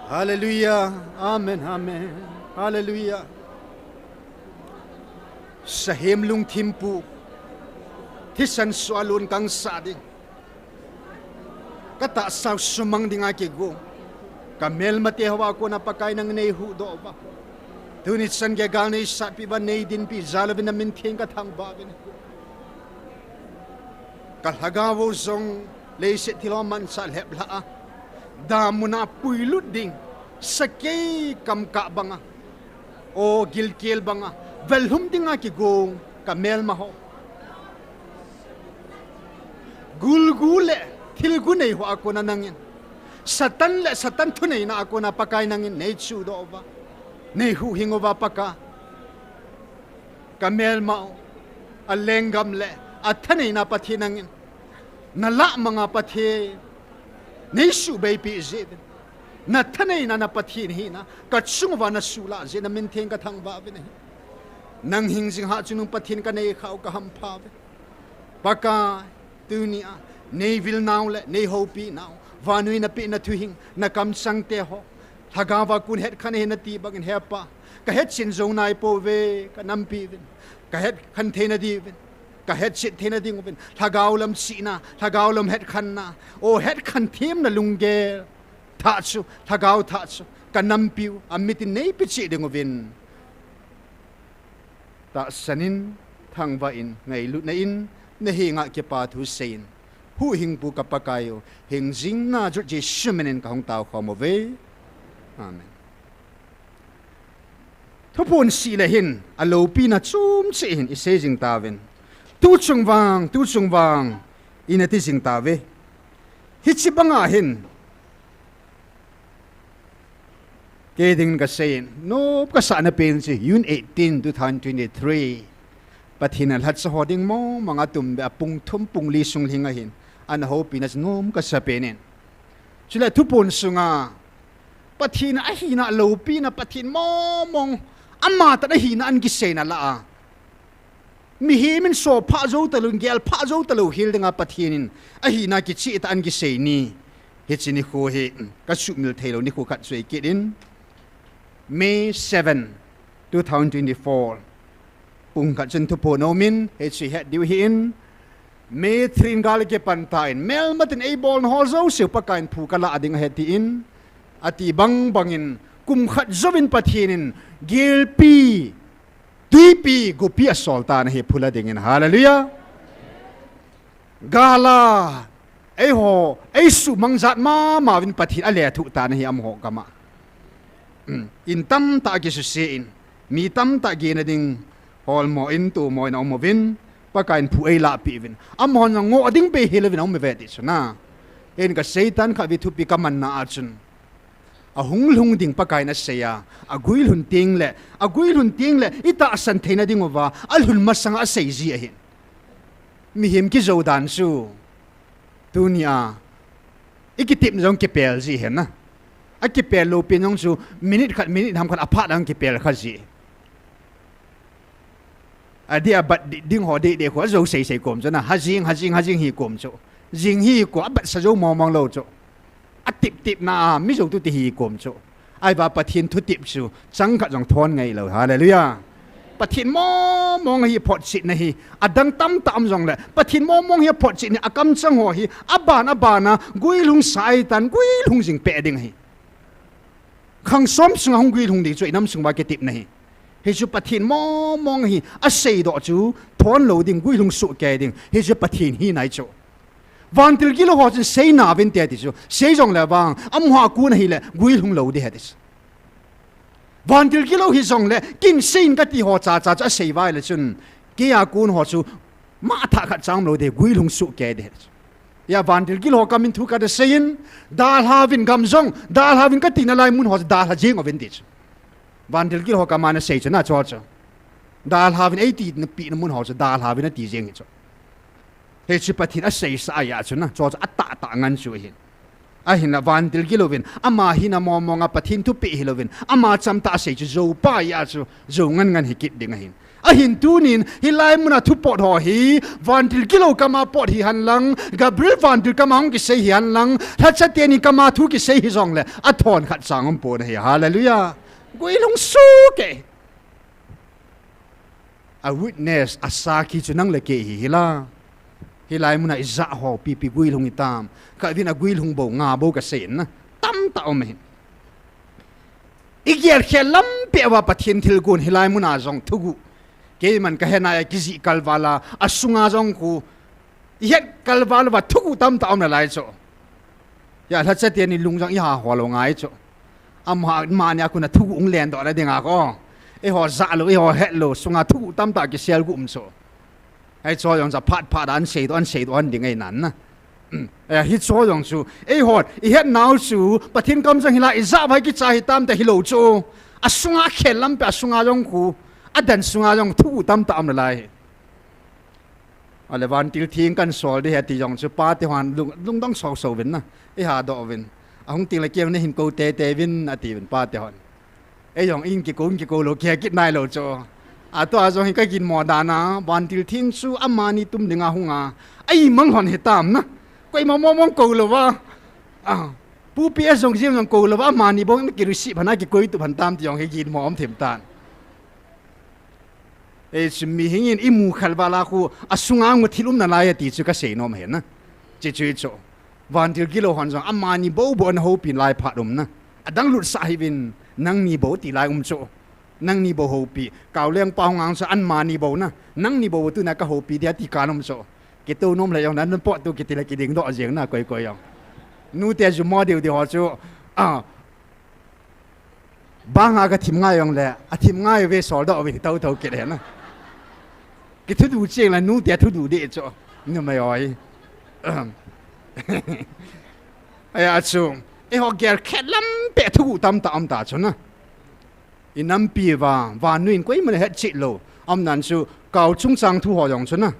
Hallelujah. Amen. Amen. Hallelujah. Sahem lungthim pu. Thisan sualun kangsa ding. Katahsau sumang dinga kigo. Kamelmate hoa kona Pakai nang neihuhdoh uva. Tuni chan geiya gal neisatpi uva, neidinpi jal uvin namin theng kathangvah uvin. Kalhagao jong leiset thilho manchah lhep lhah a, damuna puilut ding, sakei kamkah banga, o gilkel banga, velhum dinga kigong kamelma ho. Gulgu le thilgu nei hoa kona nangin, Satan le Satan thuneina a kona Pakai nangin neichuhdoh uva, neihuhhing uva Pakai. Kamelma u, alenggam le athaneina Pathen nangin, nalah manga Pathen, neisuhbeipi jeh uvin, nathaneina na Pathen hina kachung uva nasuhlah jeh namin theng kathangvah uvin ahi. Nang hing jing hah chungnung Pathen kaneikhah u kahampha uve. Pakai, tunia neivilnau le neihoupinau, vannoi napeh nathuhing, nakamchangte ho, lhagao a kon hetkhen ahi nati bangin He Pa, kahetchen jou naipouve, kanampi uvin, kahetkhen theina diuvin, kahetchet theina dinguvin, lhagao lam chihna, lhagao lam hetkhenna, o hetkhen themna lunggel thah chu, lhagao thah chu, kanampiu, amitin neipe cheh dinguvin tahsan in, thangvah in, ngailutna in, nahenga kipa thu seiyin, huhhingpu ka Pakai u, hingjing najot Jesu minin kahung taokhom uve. Amen. Thuphon seh le hin aloupina chomcha hin isei jing tauvin, tuchung vang, tuchung vang, inati jing tauve. Hiche banga hin kei dingin kaseiyin, nop kasahna pen chu June eighteen, two thousand twenty-three, Pathen in alhacha ho ding mong mong a atumbeh a pung thum pung li sung lhinga hin ana houpina chu nom kasa pen in. Chule thuphon sunga Pathen ahina loupina, Pathen mong mong, amatah in ahina ahin kiseina lah a, mihem in sophah jou talou, gelphah jou talou hel dinga Pathen in ahina kichehtah a ahin kisei ni, hiche nikho hi kasuhmil theilou nikho khat chu ahi kit in, May seven, two thousand twenty-four, pung khat chun thuphon aumin, hiche het diu ahin, May three in gal akipan tan, melmatin eibolna ho jouseu Pakai in phu kalah ding ahi tin, ati bang bangin, kum khat jouvin Pathen in gelpi, twipi, gopi asol tan ahi phu la dingin. Hallelujah. Gal a eiho eisuhmang jat mama uvin Pathen in alethuh tan ahi amaho gam a. In tamtah kisuse in, mi tamtah gena ding holmo in, tomo in aum uvin, Pakai in phu eilahpeh uvin, amahon jong ngoh ding bei hel uvin aum uve ti chu na. Hin kaseitan khatvei thupi kamanna a chun, ahung lhung ding Pakai in asei a, aguilhun tengle, aguilhun tengle itahsan theina dinguva alhun masanga asei ji ahin. Mihem kijou dan chu tunia ikitepna jong kipel ji ahi na. Akipel lou pen jong chu minute khat, minute ham khat aphat a jong kipel kha ji. Adeh a bat ding ho dehdeh khu ajou seisei kom chu na, hajing, hajing, hajing hi kom chu. Jing hi kom, abatsa jou mong mong lou chu. Atep tepna a mi jou tu ti hi kom chu. Ahivang Pathen thutep chu chang khat jong thon ngai lou. Hallelujah. Pathen mong mong hi photchetna hi, adang tamtah um jongle, Pathen mong mong hi aphotchetna hi, akamchang ho hi aban aban a guilhung sa ahitan, guilhung jing peh ding ahi. Khang som sunga hung guilhung ding chu inam sunguva kitepna hi. Hichu Pathen mong mong hi aseidoh chu thon lou ding, guilhung sohkei ding. Hichu Pathen hina ahi chu. Vantil gilou ho chun seina uvin te ati chu, sei jongle vang, amaho a kon ahile guilhung lou ding ahi ti chu. Vantil gilou hijongle, kin seiyin kati ho chacha chu asei uva ahile chun, keiya kon ho chu mathah khat cha um lou ding, guilhung sohkei ding ahi chu. Hia vantil gilou ho kamin thu kana seiyin, dalhauvin gam jong, dalhauvin kati nalai mun ho chu dalha jeng uvin ti chu. Vantil gilou ho kamin asei chu na chu chu. Dalhauvin eiti napeh na mun ho chu dalhauvin ati jeng hi chu. Hichu Pathen aseisa ahi a chu na, chu chu atahtah ngan chu ahin. Ahinla vantil gilouvin, ama hina mong mong a Pathen thupeh hilouvin, ama chamtah asei chu joupa ahi a chu, jou ngan ngan hi kit ding ahin. Ahin tunin, hilai muna thu pot ho hi, vantil gilou kama pot hihen lang, Gabriel vantil kama hung kisei hihen lang, lhacha teni kama thu kisei hijongle, athon khat sang umpon ahi. Hallelujah. Guilhung soh kei. A witness, asakhi chu nang le kei hi hila. Hilai muna ijat ho pipi guilhung itam. Kavin aguilhung bou, nga bou kasei na. Tamtah um ahin. Igel khel lampi uva Pathen thilgon hilai muna jong thuguh. Keiman kahe nai a kijih kalval a, asunga jong khu ihet kalval uva thuguh tamtah um nalai chu. Hia lhacha teni lung jong iha hol u ngai chu. Amani a kona thuguh hung lendoh na dinga ko. Eiho jahlou, eiho hetlou, sunga thuguh tamtah kisel gu um chu. Hiche jong chu phat phat a ahin seidoh, ahin seidoh hon ding ahi nan na. Eh, hiche jong chu, eihon ihet nau chu, Pathen kamchang hila ijat vai kicha hitam tia hilou chu. Asunga khel lampi, asunga jong khu, adan sunga jong thuguh tamtah um nalai. Ale vantil theng kahin sol ding ahi ti jong chu, pate hon lung, lungdong soso uvin na. Iha doh uvin. Ahung tengle kei jong neihin kou teitei uvin atiuvin pate hon. Eijong in kikou, in kikou lou, kihe kit nailou chu. Atua jong hi kaginmo dan a, vantil theng chu amani tum dinga hunga, aimang lhon hitam na. Koima mong mong kou louva. Ah, Pu P S jong jing jong kou louva, amani bou in kireceive phan a kikoitup phan tam ti jong hi ginmo um thim tan. Hichu mihing in imu khalval a khu, asunga jong thil um nalai ati chu kasei nom ahi na. Chuche chu. Vantil gilou hon jong amani bou bou ana houpi nalai phat um na. Adang lutsah hih uvin, nangni bou ti lai um chu. Nangni bou houpi. Kaoleng pa hung ang chu amani bou na. Nangni bou bou tuna kahoupi dia ti kan um chu. Kitou nom le jong nan pot tu kitile kiding doh jeng na koi koi jong. Nute ju mo diu diu ho chu. Ah. Banga kathim ngai jongle, athim ngai uve soldoh uvin hi thotho kit ahi na. Kithudu cheng le nute thudu ding chu. Numei oi. Ahi a chu. Eiho gel khel lampi thuguh tamtah um ta chu na. Inampi uva, vannoi in koiman ahet cheh lou. Umdan chu, kao chungchang thu ho jong chu na.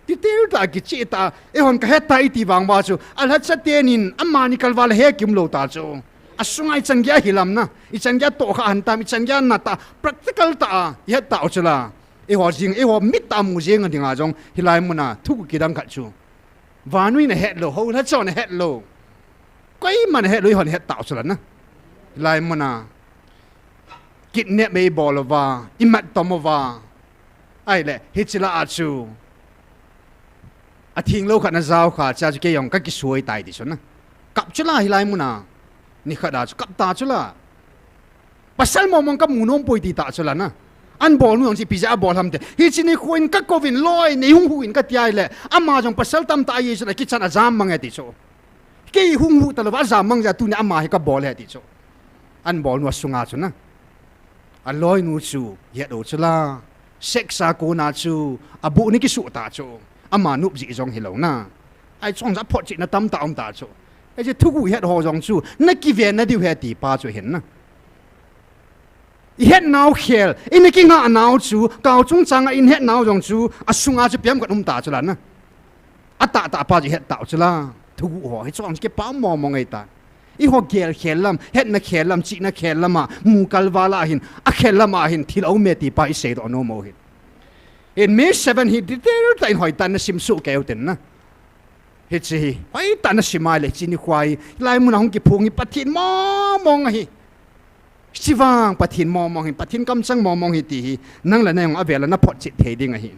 Detail tah a kicheh tah a, eihon kahet tai iti vang uva chu, alhacha tenin, amani kalval a he kium lou ta chu. Asunga ichan geiya hilam na, ichan geiya tohkhah han tam, ichan geiya na tah, practical tah a, ihet tau chu la. Eiho jing, eiho mit tah a mu jing a dinga jong, hilai muna, thuguh kidang khat chu. Vannoi in ahet lou, hou lhacha hon ahet lou. Koiman ahet lou, eihon het tau chu la na. Hilai muna. Kidnap eibol uva, imat tom uva. Ahile, hiche lah a chu. Atheng lou khat na jao kha, cha chu kei jong kakisoi tai ti chu na. Kap chu la hilai muna. Nikhat a chu, kap ta chu la. Pasal mong mong kamu nom poi ti ta chu la na. An bol nu jong chu ipi jeh a abol ham ti. Hiche nikho in kakouvin loi, nei hung hu in kati ahile. Ama jong pasal tamtah ahi chu la kichan ajam mang e ti chu. Kei hung hu talou va ajam mang jeh a tuni ama hi kabol e ti chu. An bol nu asunga chu na. Aloinu chu, het u chu la. Sex a kona chu, abu ni kisuh ta chu. Ama nop jeh jong hilou na. Ahi chong ja photchetna tamtah um ta chu. Hiche thuguh het ho jong chu, nakiven nadiu ahi ti pa chu hin na. Ihet nau khel, ina kingah nau chu, kao chungchang a ihet nau jong chu, asunga chu piam khat um ta chu la na. Atahtah pa chu ihet tau chu la. Thuguh ho, hiche jong chu kipa mong mong ahi ta. Eiho gel khel lam, hetna khel lam, chihna khel lam a, mu kalval a hin, akhel lam a hin, thil aum e ti pa iseidoh nom u hin. In May seven hi detail tah in hoitah in nasim soh kei u tin na. Hiche hi, hoitah in nasim a le, hiche nikho hi, hilai muna hung kiphong hi, Pathen mong mong ahi. Hiche vang Pathen mong mong hi, Pathen kamchang mong mong hi ti hi, nang le nang jong avel a naphotchet thei ding ahi.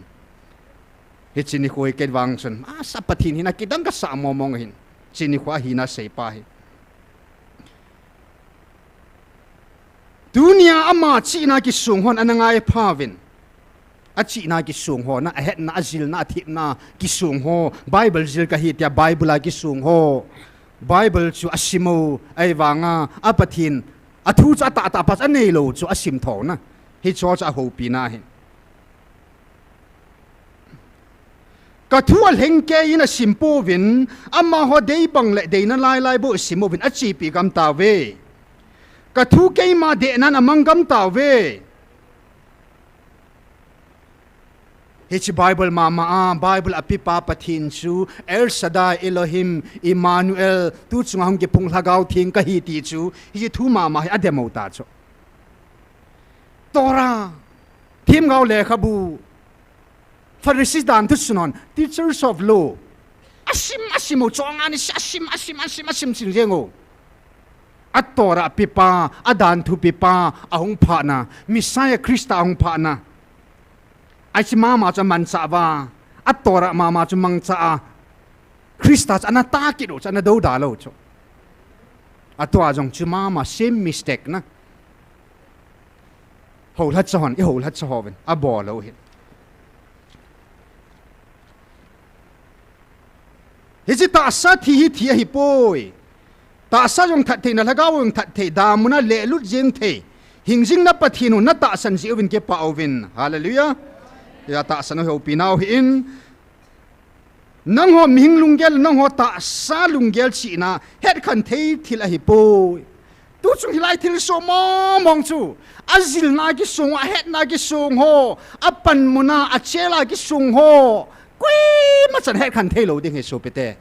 Hiche nikho hi kei vang chun, asa Pathen hina kidang kasah mong mong ahin. Hiche nikho a hina seipa hi. Tunia ama chihna kisong hon ana ngai pha uvin. Achihna kisong ho, na ahetna, ajilna, athepna kisong ho, Bible jil kahi tia Bible a kisong ho. Bible chu asim u, ahivanga, a Pathen, athu chu atahtah pa chu aneilou chu asim tho na. Hiche chu ahoupina ahi. Kathu alhengkei in asim pouvin, amaho deibang le deina lailai bou asim uvin achepi gam tauve. Kathu keima dehnan amang gam tauve. Hiche Bible mama a, Bible a pepa Pathen chu, El Shaddai, Elohim, Emmanuel, tu chunga hung kiphong Lhagao Theng kahi ti chu, hiche thu mama hi ademo ta chu. Torah. Themgao lekhabu, Pharisee dan thu sun hon, teachers of law. Asim, asim u, chonga ni, asim, asim, asim, asim, sim jeng u. A Torah pipa, a dan thu pipa, ahung phatna, Messiah Christa ahung phatna. Ahi mama chu amanchah uva, a Torah mama chu mangcha a, Christa chu ana tah kit u chu, ana douda lou chu. Atua jong chu mama same mistake na. Houlhacha hon, ihoulhacha hovin, abol lou hin. Hiche tahsa thi hi thi ahipoi. Tahsa jong that thei, na lhagao jong that thei, damun a lelut jeng thei. Hingjing na Pathen u natahsan jeh uvin kipah uvin. Hallelujah. Hia tahsan u houpi nau hi in. Nangho mihing lunggel, nangho tahsa lunggel chihna, hetkhen thei thil ahipoi. Tuchung hilai thilsoh mong mong chu, ajilna kisong, ahetna kisong ho, apanmun a, achela kisong ho, koima chan hetkhen thei lou ding ahi sopite.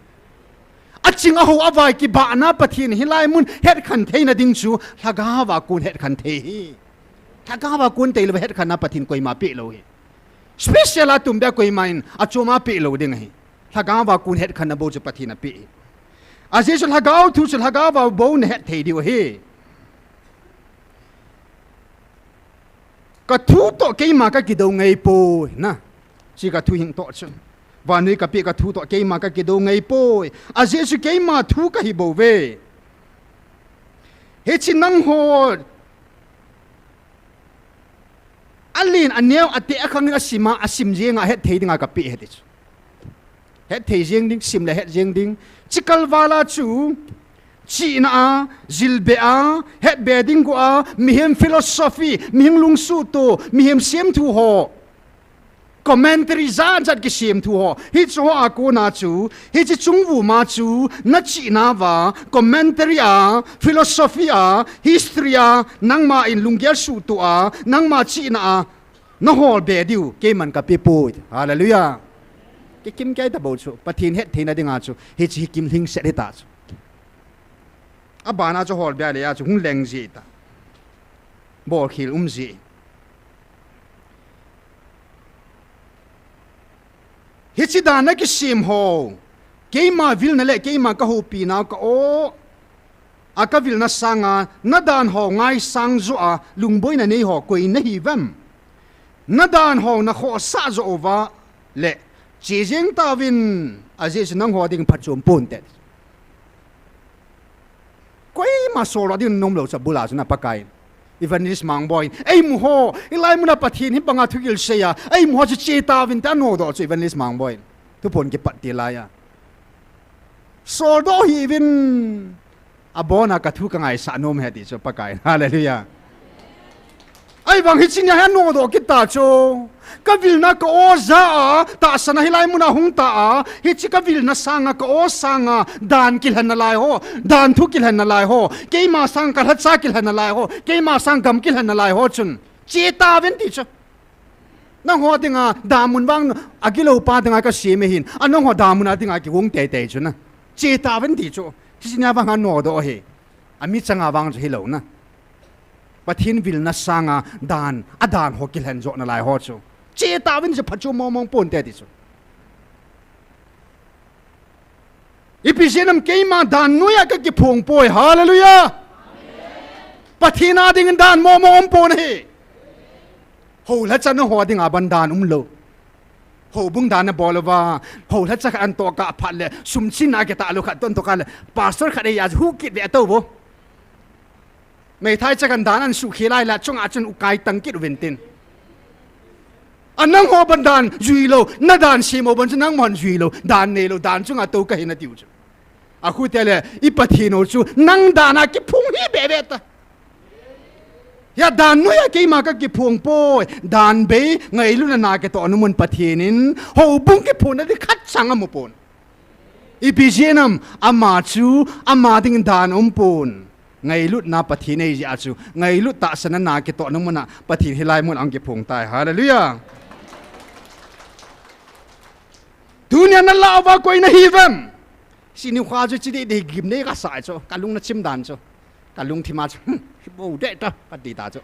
Aching ahou avai kibahna Pathen hilai mun hetkhen theina ding chu, lhagao a kon hetkhen thei ahi. Lhagao a kon tei lou hetkhenna Pathen koima peh lou ahi. Special a tumbeh a koima in achom a peh lou ding ahi. Lhagao a kon hetkhenna bou chu Pathen apeh ahi. Ajeh chu lhagao thu chu lhagao a bou nahet thei diu ahi. Ka thu toh keima kakidou ngai poi na. Hiche ka thuhing toh chu. Vannoi kapeh ka thu toh keima kakidou ngai poi. Ajeh chu keima thu kahi bouve. Hiche nangho alen aneo ateh akhang in asim a, asim jeng a, hetthei dinga kapeh ahi ti chu. Hetthei jeng ding, sim le het jeng ding. Hiche kalval a chu, chihna a, jilbe a, hetbe ding go a, mihem philosophy, mihing lungsuhtoh, mihem semthu ho. Commentary jat jat kisemthu ho. Hiche ho a kona chu, hiche chungvum a chu, nachihna uva, commentary a, philosophy a, history a, nangma in lunggel suhtoh a, nangma chihna a, nahol be diu, keiman kapeh poi. Hallelujah. Kikim kei tabou chu, Pathen hettheina dinga chu, hiche hi kimlhingset hita chu. Abana chu hol be le a chu, hung leng ji ta. Bolkhel um ji. Hiche dan a kisem ho, keima vilna le keima kahoupina ka o, a kavilna sanga, nadan ho ngaisang joh a, lungboina nei ho koi nahiuvem? Nadan ho nakhohsah joh uva le, che jeng tauvin, ajeh chu nangho ding phatchom ponte. Koima soldoh ding nom lou chu abul a chu na Pakai. Evangelist Mangboi in, eimu ho, hilai muna Pathen hi banga thugil sei a, eimu ho chu che tauvin te anodoh chu Evangelist Mangboi in. Thuphon kipat ti lai a. Soldoh hih uvin, abona ka thu kangaisah nom ahi ti chu Pakai in. Hallelujah. Ahivang hiche nia hi anodoh kit ta chu. Kavilna ka o ja a, tahsan a hilai muna hung ta a, hiche kavilna sanga ka o sanga, dan kilhen nalai ho, dan thu kilhen nalai ho, keima sang kalhacha kilhen nalai ho, keima sang gam kilhen nalai ho chun. Che tauvin ti chu. Nangho dinga, damun vang, agilou pa dinga kasem ahin, a nangho damun a dinga kigong teitei chu na. Che tauvin ti chu. Hiche nia vang anodoh ahi. Ami changa vang chu hilou na. Pathen vilna sanga dan, adan ho kilhen joh nalai ho chu. Che tauvin chu phatchom mong mong ponte ti chu. Ipi jeh ham keima dan noiya kakiphong poi. Hallelujah. Pathen a dingin dan mong mong um pon ahi. Houlhacha nangho dinga ban dan umlou. Houbung dan nabol uva, houlhacha khat antoh kah phat le, sum chin a kitah lou khat toh antoh kah le, pastor khat eija hu kit ve atou vo. Meithai cha khat dan ansuh khel lai la, chunga chun ukai tang kit uvin tin. A nangho ban dan juilou, nadan sem u ban chu nangman juilou, dan neilou, dan chunga tou kahi natiu chu. Akhu te le, i Pathen u chu, nang dan a kiphong hi bebe ta. Hia dan noiya keima kakiphong poi, dan bei, ngailutna na kitoh nom un Pathen in, houbung kiphong na di khat chang amu pon. Ipi jeh ham, ama chu, ama ding dan um pon. Ngailutna Pathen eija chu, ngailut tahsan a na kitoh nom un a, Pathen hilai mun a hung kiphong tai. Hallelujah. Tunia nalah uva koi nahiuvem? Sini kha chu chi dei dei gim nei kasa chu, kalung nachim dan chu. Kalungthim a chu, hmm, bou dei ta, kati ta chu.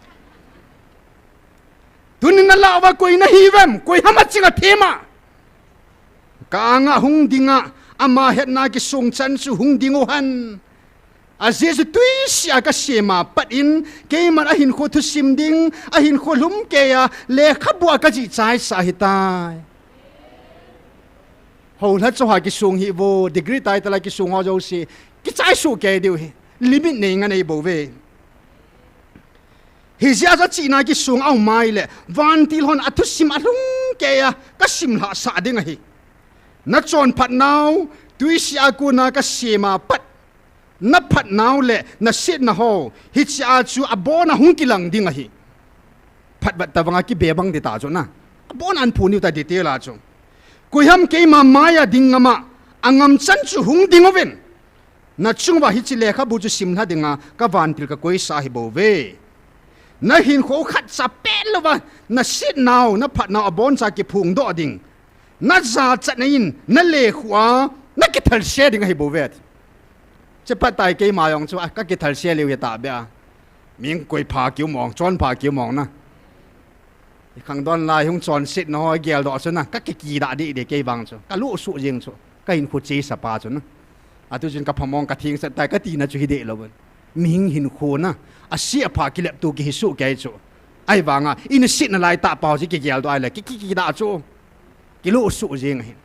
Tunin Nalah uva koi nahiuvem, koi ham aching a thema. Ka anga hung dinga, ama hetna kisung chan chu hung ding u hen. Ajeh chu tuisih a kasem a pat in, keiman ahinkho thusim ding, ahinkho lhumkeiya, lekhabu a kajih chaisa ahitai. Houlhacha ho kisung hi vo, degree title a kisung ho jouse, kichai soh kei diu hi, limit nei nganei bouve. Hijeh a chu achihna kisung a um ahile, vantil hon athusim alhungkeiya, kasim lhahsah ding ahi. Nachonphat nau, tuisih a kona kasem a pat, naphat nau le nasetna ho, hichea chu abona hung kilang ding ahi. Phatvet tavanga kibebang ding ta chu na. Abona ahin phon diu ta detail a chu. Koiham keima maiya ding ngam a, angam chan chu hung ding uvin. Nachung uva hiche lekhabu chu simlha dinga, kavantil kakoisa ahibouve. Nahinkho khatcha pet louva, nasetnau, naphatnau aboncha kiphongdoh ding. Najachatna in, nalekhuh a, nakithalse ding ahibouve. Chephat tai keima jong chu, a, kakithalse leu hitahbeh a. Mihing koi pha kiu mong, chonpha kiu mong na. Ikhangdon lai hung chonsetna ho geldoh chu na, kakikidah deh deh kei vang chu. Kaluhsuh jeng chu, kahinkho chesa pa chu na. Atu chun kaphamong kathengsah tai katina chu hideh louvin. Mihing hinkho na, ase apha kilepto kihi soh kei chu. Ahivanga, inasetna lai tah pa ho chu kigeldoh ahile, ki, ki, kidah chu. Kiluhsuh jeng ahi.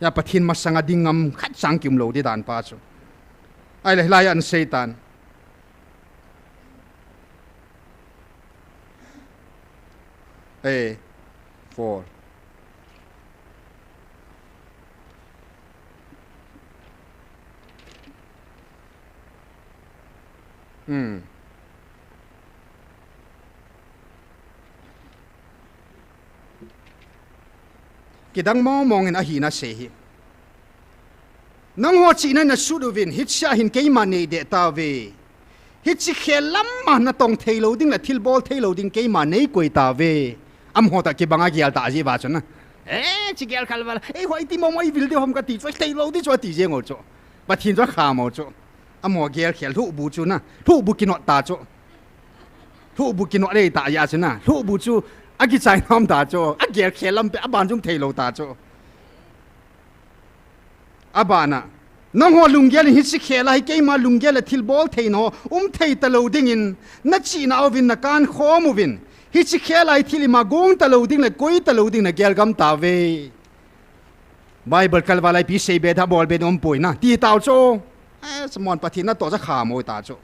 Hia Pathen masanga ding ngam khatcha kium lou ding dan pa chu. Ahile hilaiya ahin seitan. Eh, four. Hmm. Kidang mong mong in ahina sei hi. Nangho chihna nasut uvin, hichea hin keima neideh tauve. Hiche khel lama natong theilou ding le thilbol theilou ding keima neikoi tauve. Amaho toh kibanga gel tah jeh uva chu na. Eh, chi gel khel val. Eiho iti momo ivil ding ham kati chu, theilou ding chu ati jeng u chu. Pathen chu akham u chu. Amaho gel khel lhuhbu chu na. Lhuhbu kinot ta chu. Lhuhbu kinot lei tah jeh chu na. Lhuhbu chu akichai nom ta chu. Agel khel lam peh, aban jong theilou ta chu. Abana, nangho lunggel in hiche khel a hi keima lunggel le thilbol theina ho um thei talou dingin, nachihna uvin nakankhom uvin, hiche khel a hi thil ima gong talou ding le koi talou ding nagel gam tauve. Bible kalval a ipi seibe tha bolbe umpoi na, ti tau chu. Eh, Samon Pathen natoh chu akham u ta chu.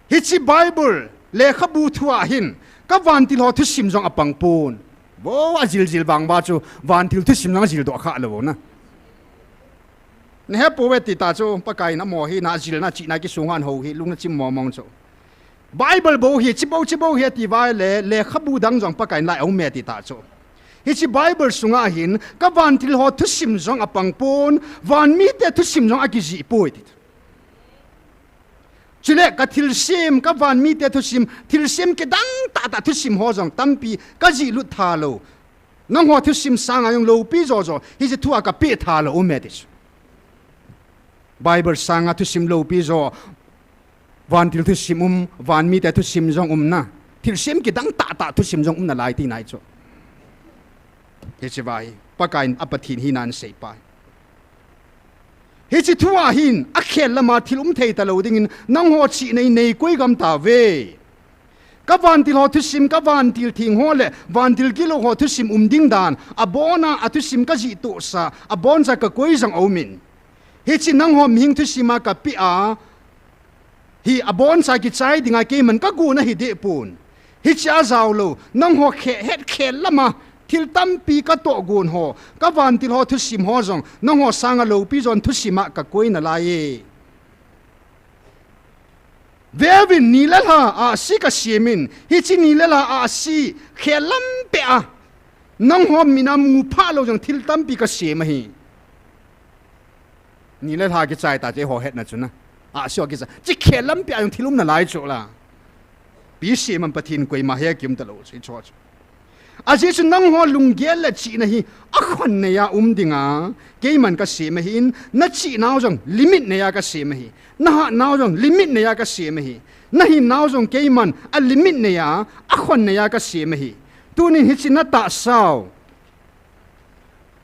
Hiche Bible lekhabu thua hin, kavantil ho thusim jong apang pon. Vo, ajil jil vang uva chu, vantil thusim jong ajil doh kha lou na. Nahe pouve ti ta chu, Pakai in amaho hi najilna chihna kisung hon hou hi, lung nachim mong mong chu. Bible bou hi, hiche bou, hiche bou hi ati uva ahile, lekhabu dang jong Pakai in lai aume ti ta chu. Hiche Bible sunga hin, kavantil ho thusim jong apang pon, van mite thusim jong akijih poi ti. Chule kathilsem, kavan mite thusim, thilsem kidang tahtah thusim ho jong tampi kajih lut tha lou. Nangho thusim sanga jong loupi jo jo, hiche thua kapeh tha lou um e ti chu. Bible sanga thusim loupi jo, vantil thusim um, van mite thusim jong um na. Thilsem kidang tahtah thusim jong um nalai tina ahi chu. Hiche va hi, Pakai in aPathen hina ahin seipa. Hiche thua hin, akhel lama thil um thei talou dingin, nangho chihna in neikoi gam tauve. Kavantil ho thusim, kavantil theng ho le, vantil gilou ho thusim um ding dan, abona athusim kajih tohsa, aboncha kakoi jong aumin. Hiche nangho mihing thusim a kapeh a, hi aboncha kichai dinga keiman kagon ahi deh pon. Hichea jaolou, nangho khe, hetkhel lama, thil tampi katoh gon ho, kavantil ho thusim ho jong, nangho sanga loupi jon thusim a kakoi nalai e. Veuvin, ni le lha ahsi kasemin, hiche ni le lha ahsi khel lam peh a, nangho mina mu phah lou jong thil tampi kasem ahi. Ni le lha kichai ta chu eiho hetna chu na. Ahsi ho kichai. Hiche khel lam peh a jong thil um nalai chu la. Ipi semin Pathen koima hea kium talou chu, hiche chu. Ajeh chu nangho lunggel le chihna hi akhon neiya um dinga keiman kasem ahin, nachihnau jong limit neiya kasem ahi. Nahatnau jong limit neiya kasem ahi. Nahinnau jong keiman a limit neiya, akhon neiya kasem ahi. Tunin hiche natahsau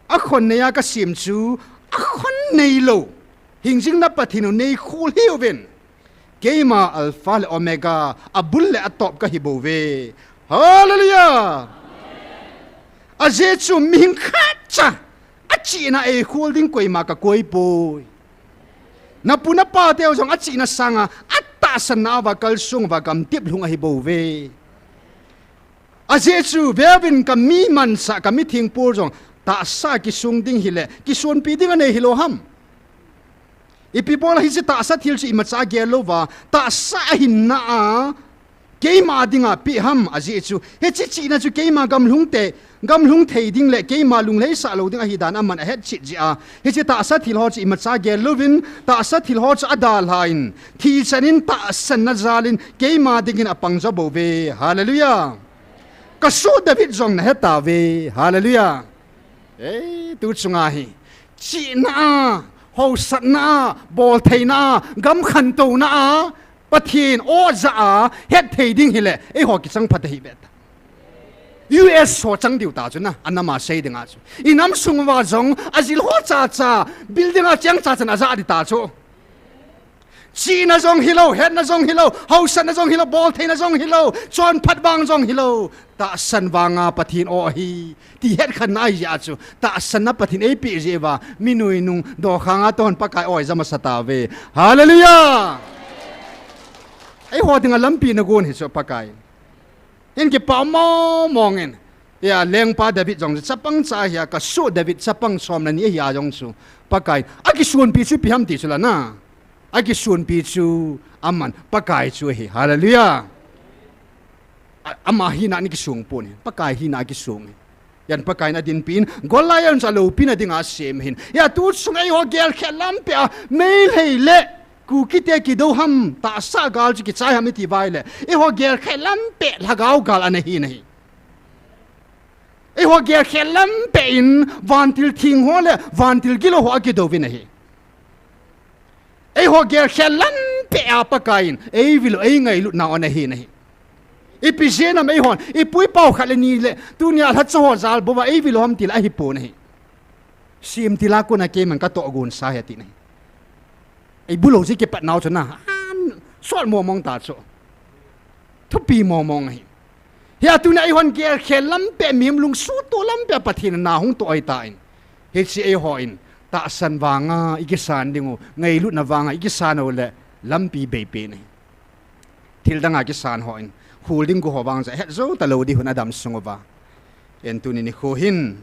akhon neiya kasem chu, akhon neilou hingjing na Pathen u neikhol hiuvin. Keima Alpha le Omega, abul le atop kahibouve. Hallelujah! Ajeh chu mihing khatcha achihna eikhol ding koima kakoipoi. Napu napateu jong achihna sanga atahsanna uva kalsong uva gamtep lhung ahibouve. Ajeh chu veuvin, kami mansah, kami thingpol jong tahsa kisung ding hile kisonpi ding anei hilou ham? Ipi bola hiche tahsa thil chu imacha gel louva tahsa ahinna a keima dinga peh ham? Ajeh chu hiche chihna chu keima gamlhung te, gamlhung thei ding le keima lunglhaisah lou ding ahidan aman ahetchet jeh a, hiche tahsa thil ho chu imacha gel louvin, tahsa thil ho chu adalhan, thi chanin tahsanna jalin keima dingin apang jo bouve. Hallelujah! Kasoh David jong nahetauve. Hallelujah! Ei, tu chunga hi chihna a, haosatna a, boltheina a, gam khantouna a, Pathen aw jah a hetthei ding hile eiho kichang phat ahiuve. U S ho chang diu ta chu na, anama sei dinga chu. Inam sung uva jong ajil ho chacha, building a cheng chachan ajah ding ta chu. Chihna jong hilou, hetna jong hilou, haosatna jong hilou, boltheina jong hilou, chonphat vang jong hilou, tahsan vanga Pathen aw ahi ti hetkhenna ahijeh a chu tahsanna Pathen eipeh jeh uva mi noinung dokhanga tohon Pakai aw ija masatauve. Hallelujah! Eiho dinga lampi nagon hi chu Pakai in. Hin kipa mongmong in. Hia, lengpa David jong chu chapang cha ahia, kasoh David chapang som le ni ahia jong chu Pakai in akisonpi chu ipi ham ti chu la na, akisonpi chu aman Pakai chu ahi. Hallelujah! Ama hina in akisong pon ahi, Pakai hina akisong ahi. Hia Pakai in adinpi in, Goliath jong chu aloupina dinga asem ahin. Hia, tu chung eiho gelkhet lampeh a Meitei le Kukite kidou ham, tahsa gal chu kichai ham iti uva ahile, eiho gelkhet lampeh lhagao gal ana hi nahi. Eiho gelkhet lampeh in vantil theng ho le vantil gilou ho akidouvin ahi. Eiho gelkhet lampeh a Pakai in eivil u eingailutnau ana hi nahi. Ipi jeh ham eihon ipu ipau khat le ni le tunia lhacha ho jal bouva eivil u ham tile ahipon ahi. Semtil a kona keiman katoh gonsa ahi ati nahi. Ibulou jeh kipatnau chu na, sot mongmong ta chu, thupi mongmong ahi. Hia, tunia eihon gelkhet lampeh, mihem lungsuhtoh lampeh a Pathen in ana hung toh ahitan, hiche eihon tahsan vanga ikisan dingu, ngailutna vanga ikisan u le lampi beipen ahi. Thil danga kisan hon khol ding go ho vang chu ahet jou talou ding hung adam sung uva. Hin tuni nikho hin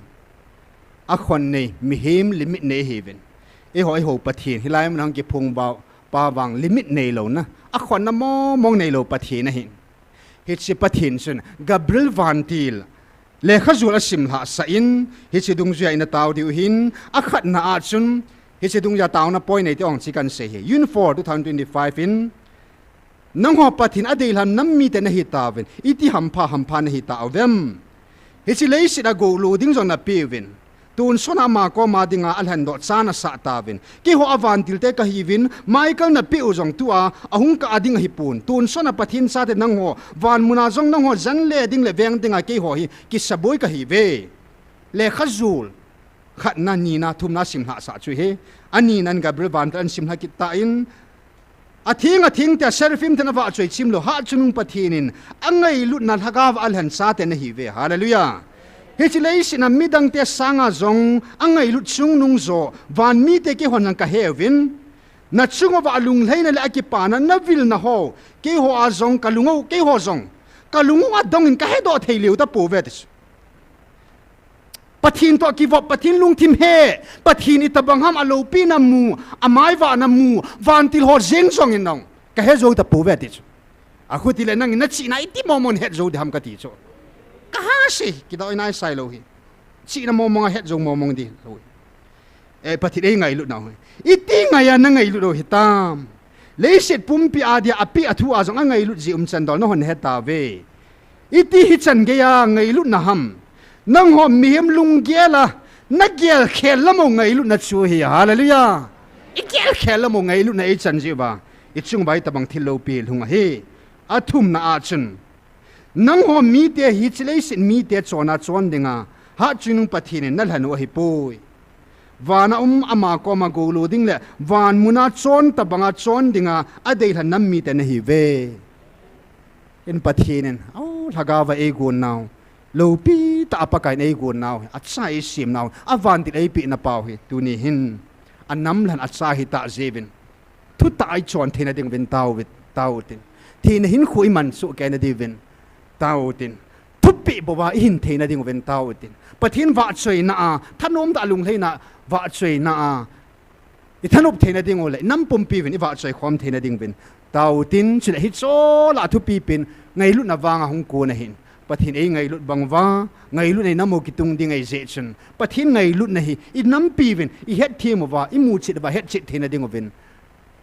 akhon nei, mihem limit nei ahiuvin. Eiho, eiho Pathen hilai mun hung kiphong uva pa vang limit neilouna, akhonna mongmong neilou Pathen ahin. Hiche Pathen chun Gabriel vantil lekhajol asimlhahsah in, hiche dungjuia ina tao diu ahin, akhatna a chun, hiche dungjuia taona point nei ti ong chi kahin sei ahi. June four, two thousand twenty-five in, nangho Pathen adeilhen nam mite nahitauvin, iti hampha hampha nahitauvem? Hiche leiset a goulu ding jong napeuvin, tonsot a ama koma dinga alhendoh cha nasah tauvin. Keiho a vantilte kahiuvin, Michael napeh u jong tua ahung kah ding ahipon. Tonsot a Pathen chate nangho, van muna jong nangho jen le ding le veng dinga keiho hi kisaboi kahiuve. Lekhajol khatna, nina, thumna simlhahsah chu ahi. Anina in Gabriel vantil ahin simlhah kit tan, atheng atheng tia seraphim ten avahchoi chimlou hatchungnung Pathen in angailutna lhagaova alhen chate nahiuve. Hallelujah. Hiche leiset a midangte sanga jong angailut chungnung joh, van mite keihon jong kaheuvin, nachung uva lunglhaina le akipana navilna ho, keiho a jong kalung u, keiho jong kalung u adongin kahedoh thei lheh tapouve ti chu. Pathen toh kivop, Pathen lungthim he, Pathen itobang ham aloupina mu, amaivahna mu, vantil ho jeng jongin jong kahejou tapouve ti chu. Akhuti le nangin nachihna iti mongmong hetjou ding ham kati chu. Kahasei, kidou inai sailou hi. Chihna mongmong a hetjou mongmong ding lou hi. Eh, Pathen eingailutnau hi iti ngaiya nangailut u hitam? Leiset pumpi a dia apeh a thu a jong angailut jeh umchan dol nahon hetauve. Iti hichan geiya ngailutna ham? Nangho mihem lunggel a nagelkhel lamou ngailutna chu ahi. Hallelujah. Igelkhel lamou ngailutna eichan jeh uva, ichung uva itobang thil loupi lhung ahi. Athumna a chun, nangho mite hiche leiset mite chonna chon dinga Hatchungnung Pathen in nalhen u ahipoi. Vana um ama koma golu ding le van muna chon tobanga chon dinga adeilhen nam mite nahiuve. In Pathen in, o, lhagaova eigon nau, loupi tah a Pakaiyin eigon nau hi, acha eisem nau, avantil eipeh napau hi, tuni hin anam lhon acha hita jeh uvin, thutah a ichon theina ding uvin tao uvin, tao utin. Thina hinkho iman soh kei na diuvin, tao utin. Thupeh bouva ihin theina ding uvin tao utin. Pathen vahchoina a, thanom tah a lunglhaina vahchoina a, ithanop theina ding u le, inam pumpi uvin ivahchoi khom theina ding uvin tao utin, chule hiche lah a thupi pen ngailutna vanga hung kon ahin. Pathen eingailut bang uva, ngailutna inam u kitung ding ahi jeh chun, Pathen ngailutna hi inampi uvin, ihetthem uva, imuchet uva, hetchet theina ding uvin,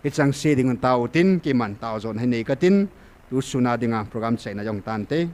ichangse ding un tao utin, keiman tao jona hi nei katin, tu suna dinga program chaina jong tante.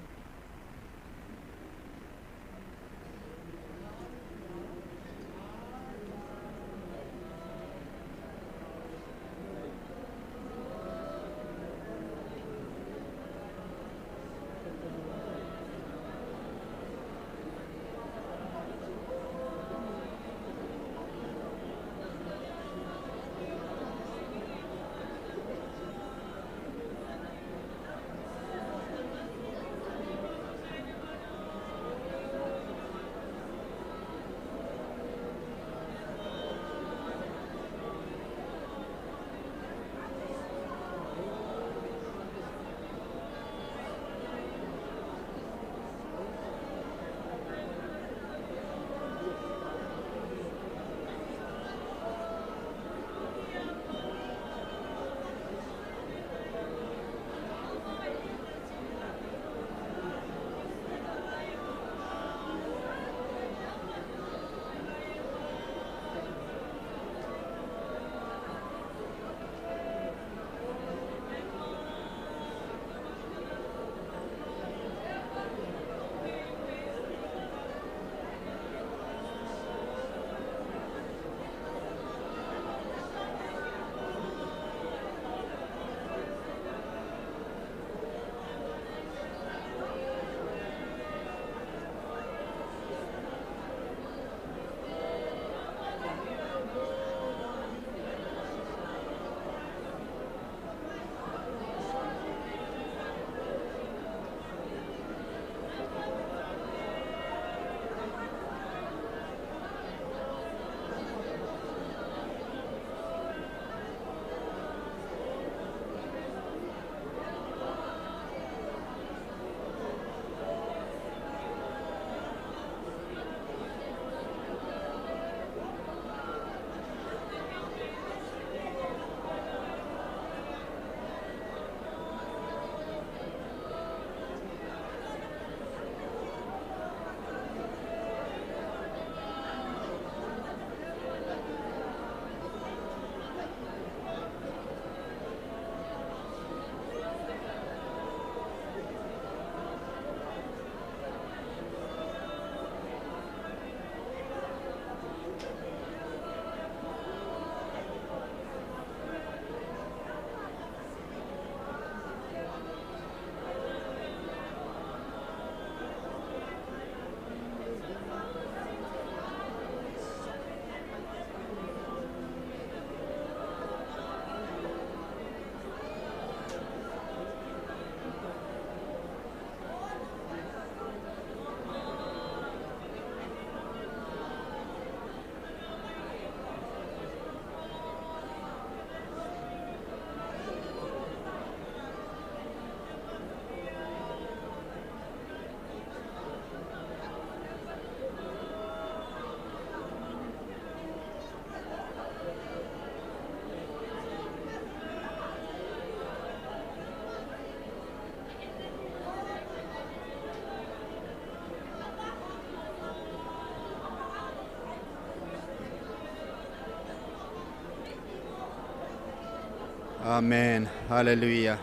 Amen. Hallelujah.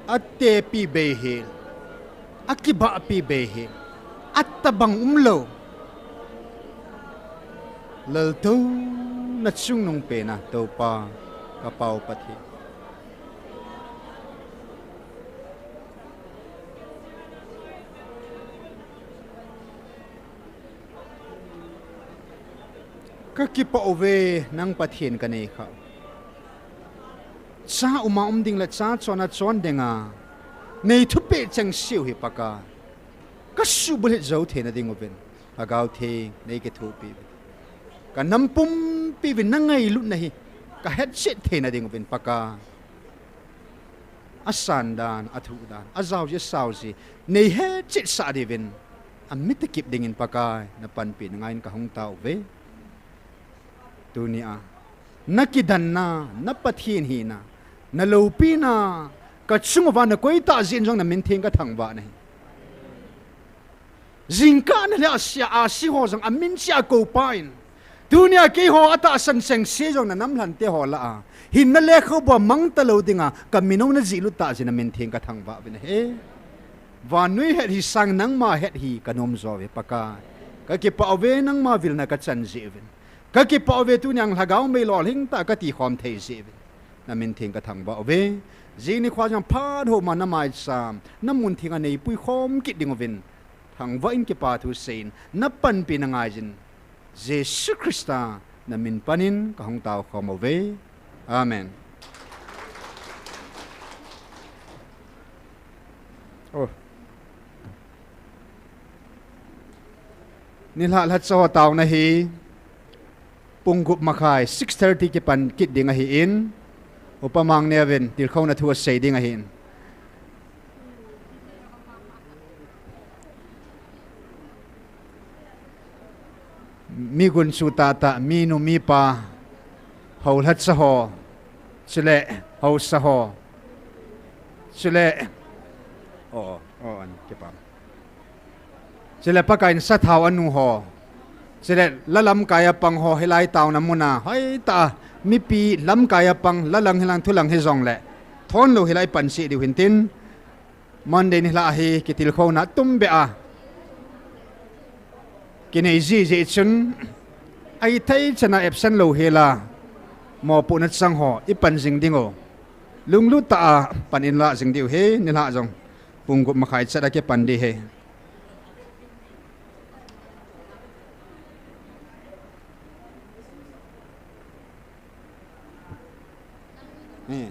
Atepi bei hi, akibahpi bei hi, atobang umlou. Laltou. Na chungnung pena Toupa ka Pau Pathen. Ka kipah uve nang Pathen ka nei kha. Cha uma um ding le cha chona chon dinga nei thupeh cheng siu hi Pakai. Ka subulhit jou theina ding uvin Lhagao Theng nei kithopi uvin. Ka nam pumpi uvin na ngailutna hi ka hetchet theina ding uvin Pakai. A san dan, a thu dan, a jao ji, a sao ji, nei hetchet sah diuvin. A mitakip dingin Pakai, na panpina ngaiyin ka hung tao uve. Tunia, na kidanna, na Pathen hina, na loupina, ka chunguva na koi tah jeh in jong na min theng ka thangvah nahi. Jingkah na le a sia a si ho jong a min chia kou pa in. Tunia keiho a tahsan cheng se jong na namlhante ho lah a. Hinna le kho bua mang talou dinga ka min o na jihlut tah jeh in na min theng ka thangvah uvin ahi. Vannoi het hi sang nangma het hi ka nom jo uve Pakai. Ka kipah uve nangma vilna ka chan jeh uvin. Ka kipah uve tunia Lhagao mei lolhing tah ka ti khom thei jeh uvin. Na min theng ka thangvah uve. Jing nikho jong phat ho ma na maicham, na mun theng a nei pui khom kit ding uvin. Thangvah in kipa thu seiyin, na panpina ngaiyin. Jesu Christa, na min panin ka hung tao khom uve. Amen. Oh. Nilhah lhacha ho taona hi pung gup makhai, six thirty kipan kit ding ahin, Upa Mangneo vin tilkhouna thu asei ding ahin. Mi gunchu tahtah, minu mipa, hou lhacha ho, chule housa ho, chule, oh, oh, an kipah. Chule Pakai in sathao anu ho. Chule la lamkai a pang ho hilai taona muna. Hoitah a mipi lamkai a pang, la lang hilang, thu lang hijongle, thon lou hilai pan sih diu hintin. Monday nilhah hi kitilkhouna tum beh a kinei jiji chun, ahithei chan a absent lou hela, mopohna chang ho i pan jing ding u. Lunglut tah a pan in la jing diu hi, nilhah jong pung gup makhai chat a kipan ding hi. Eh.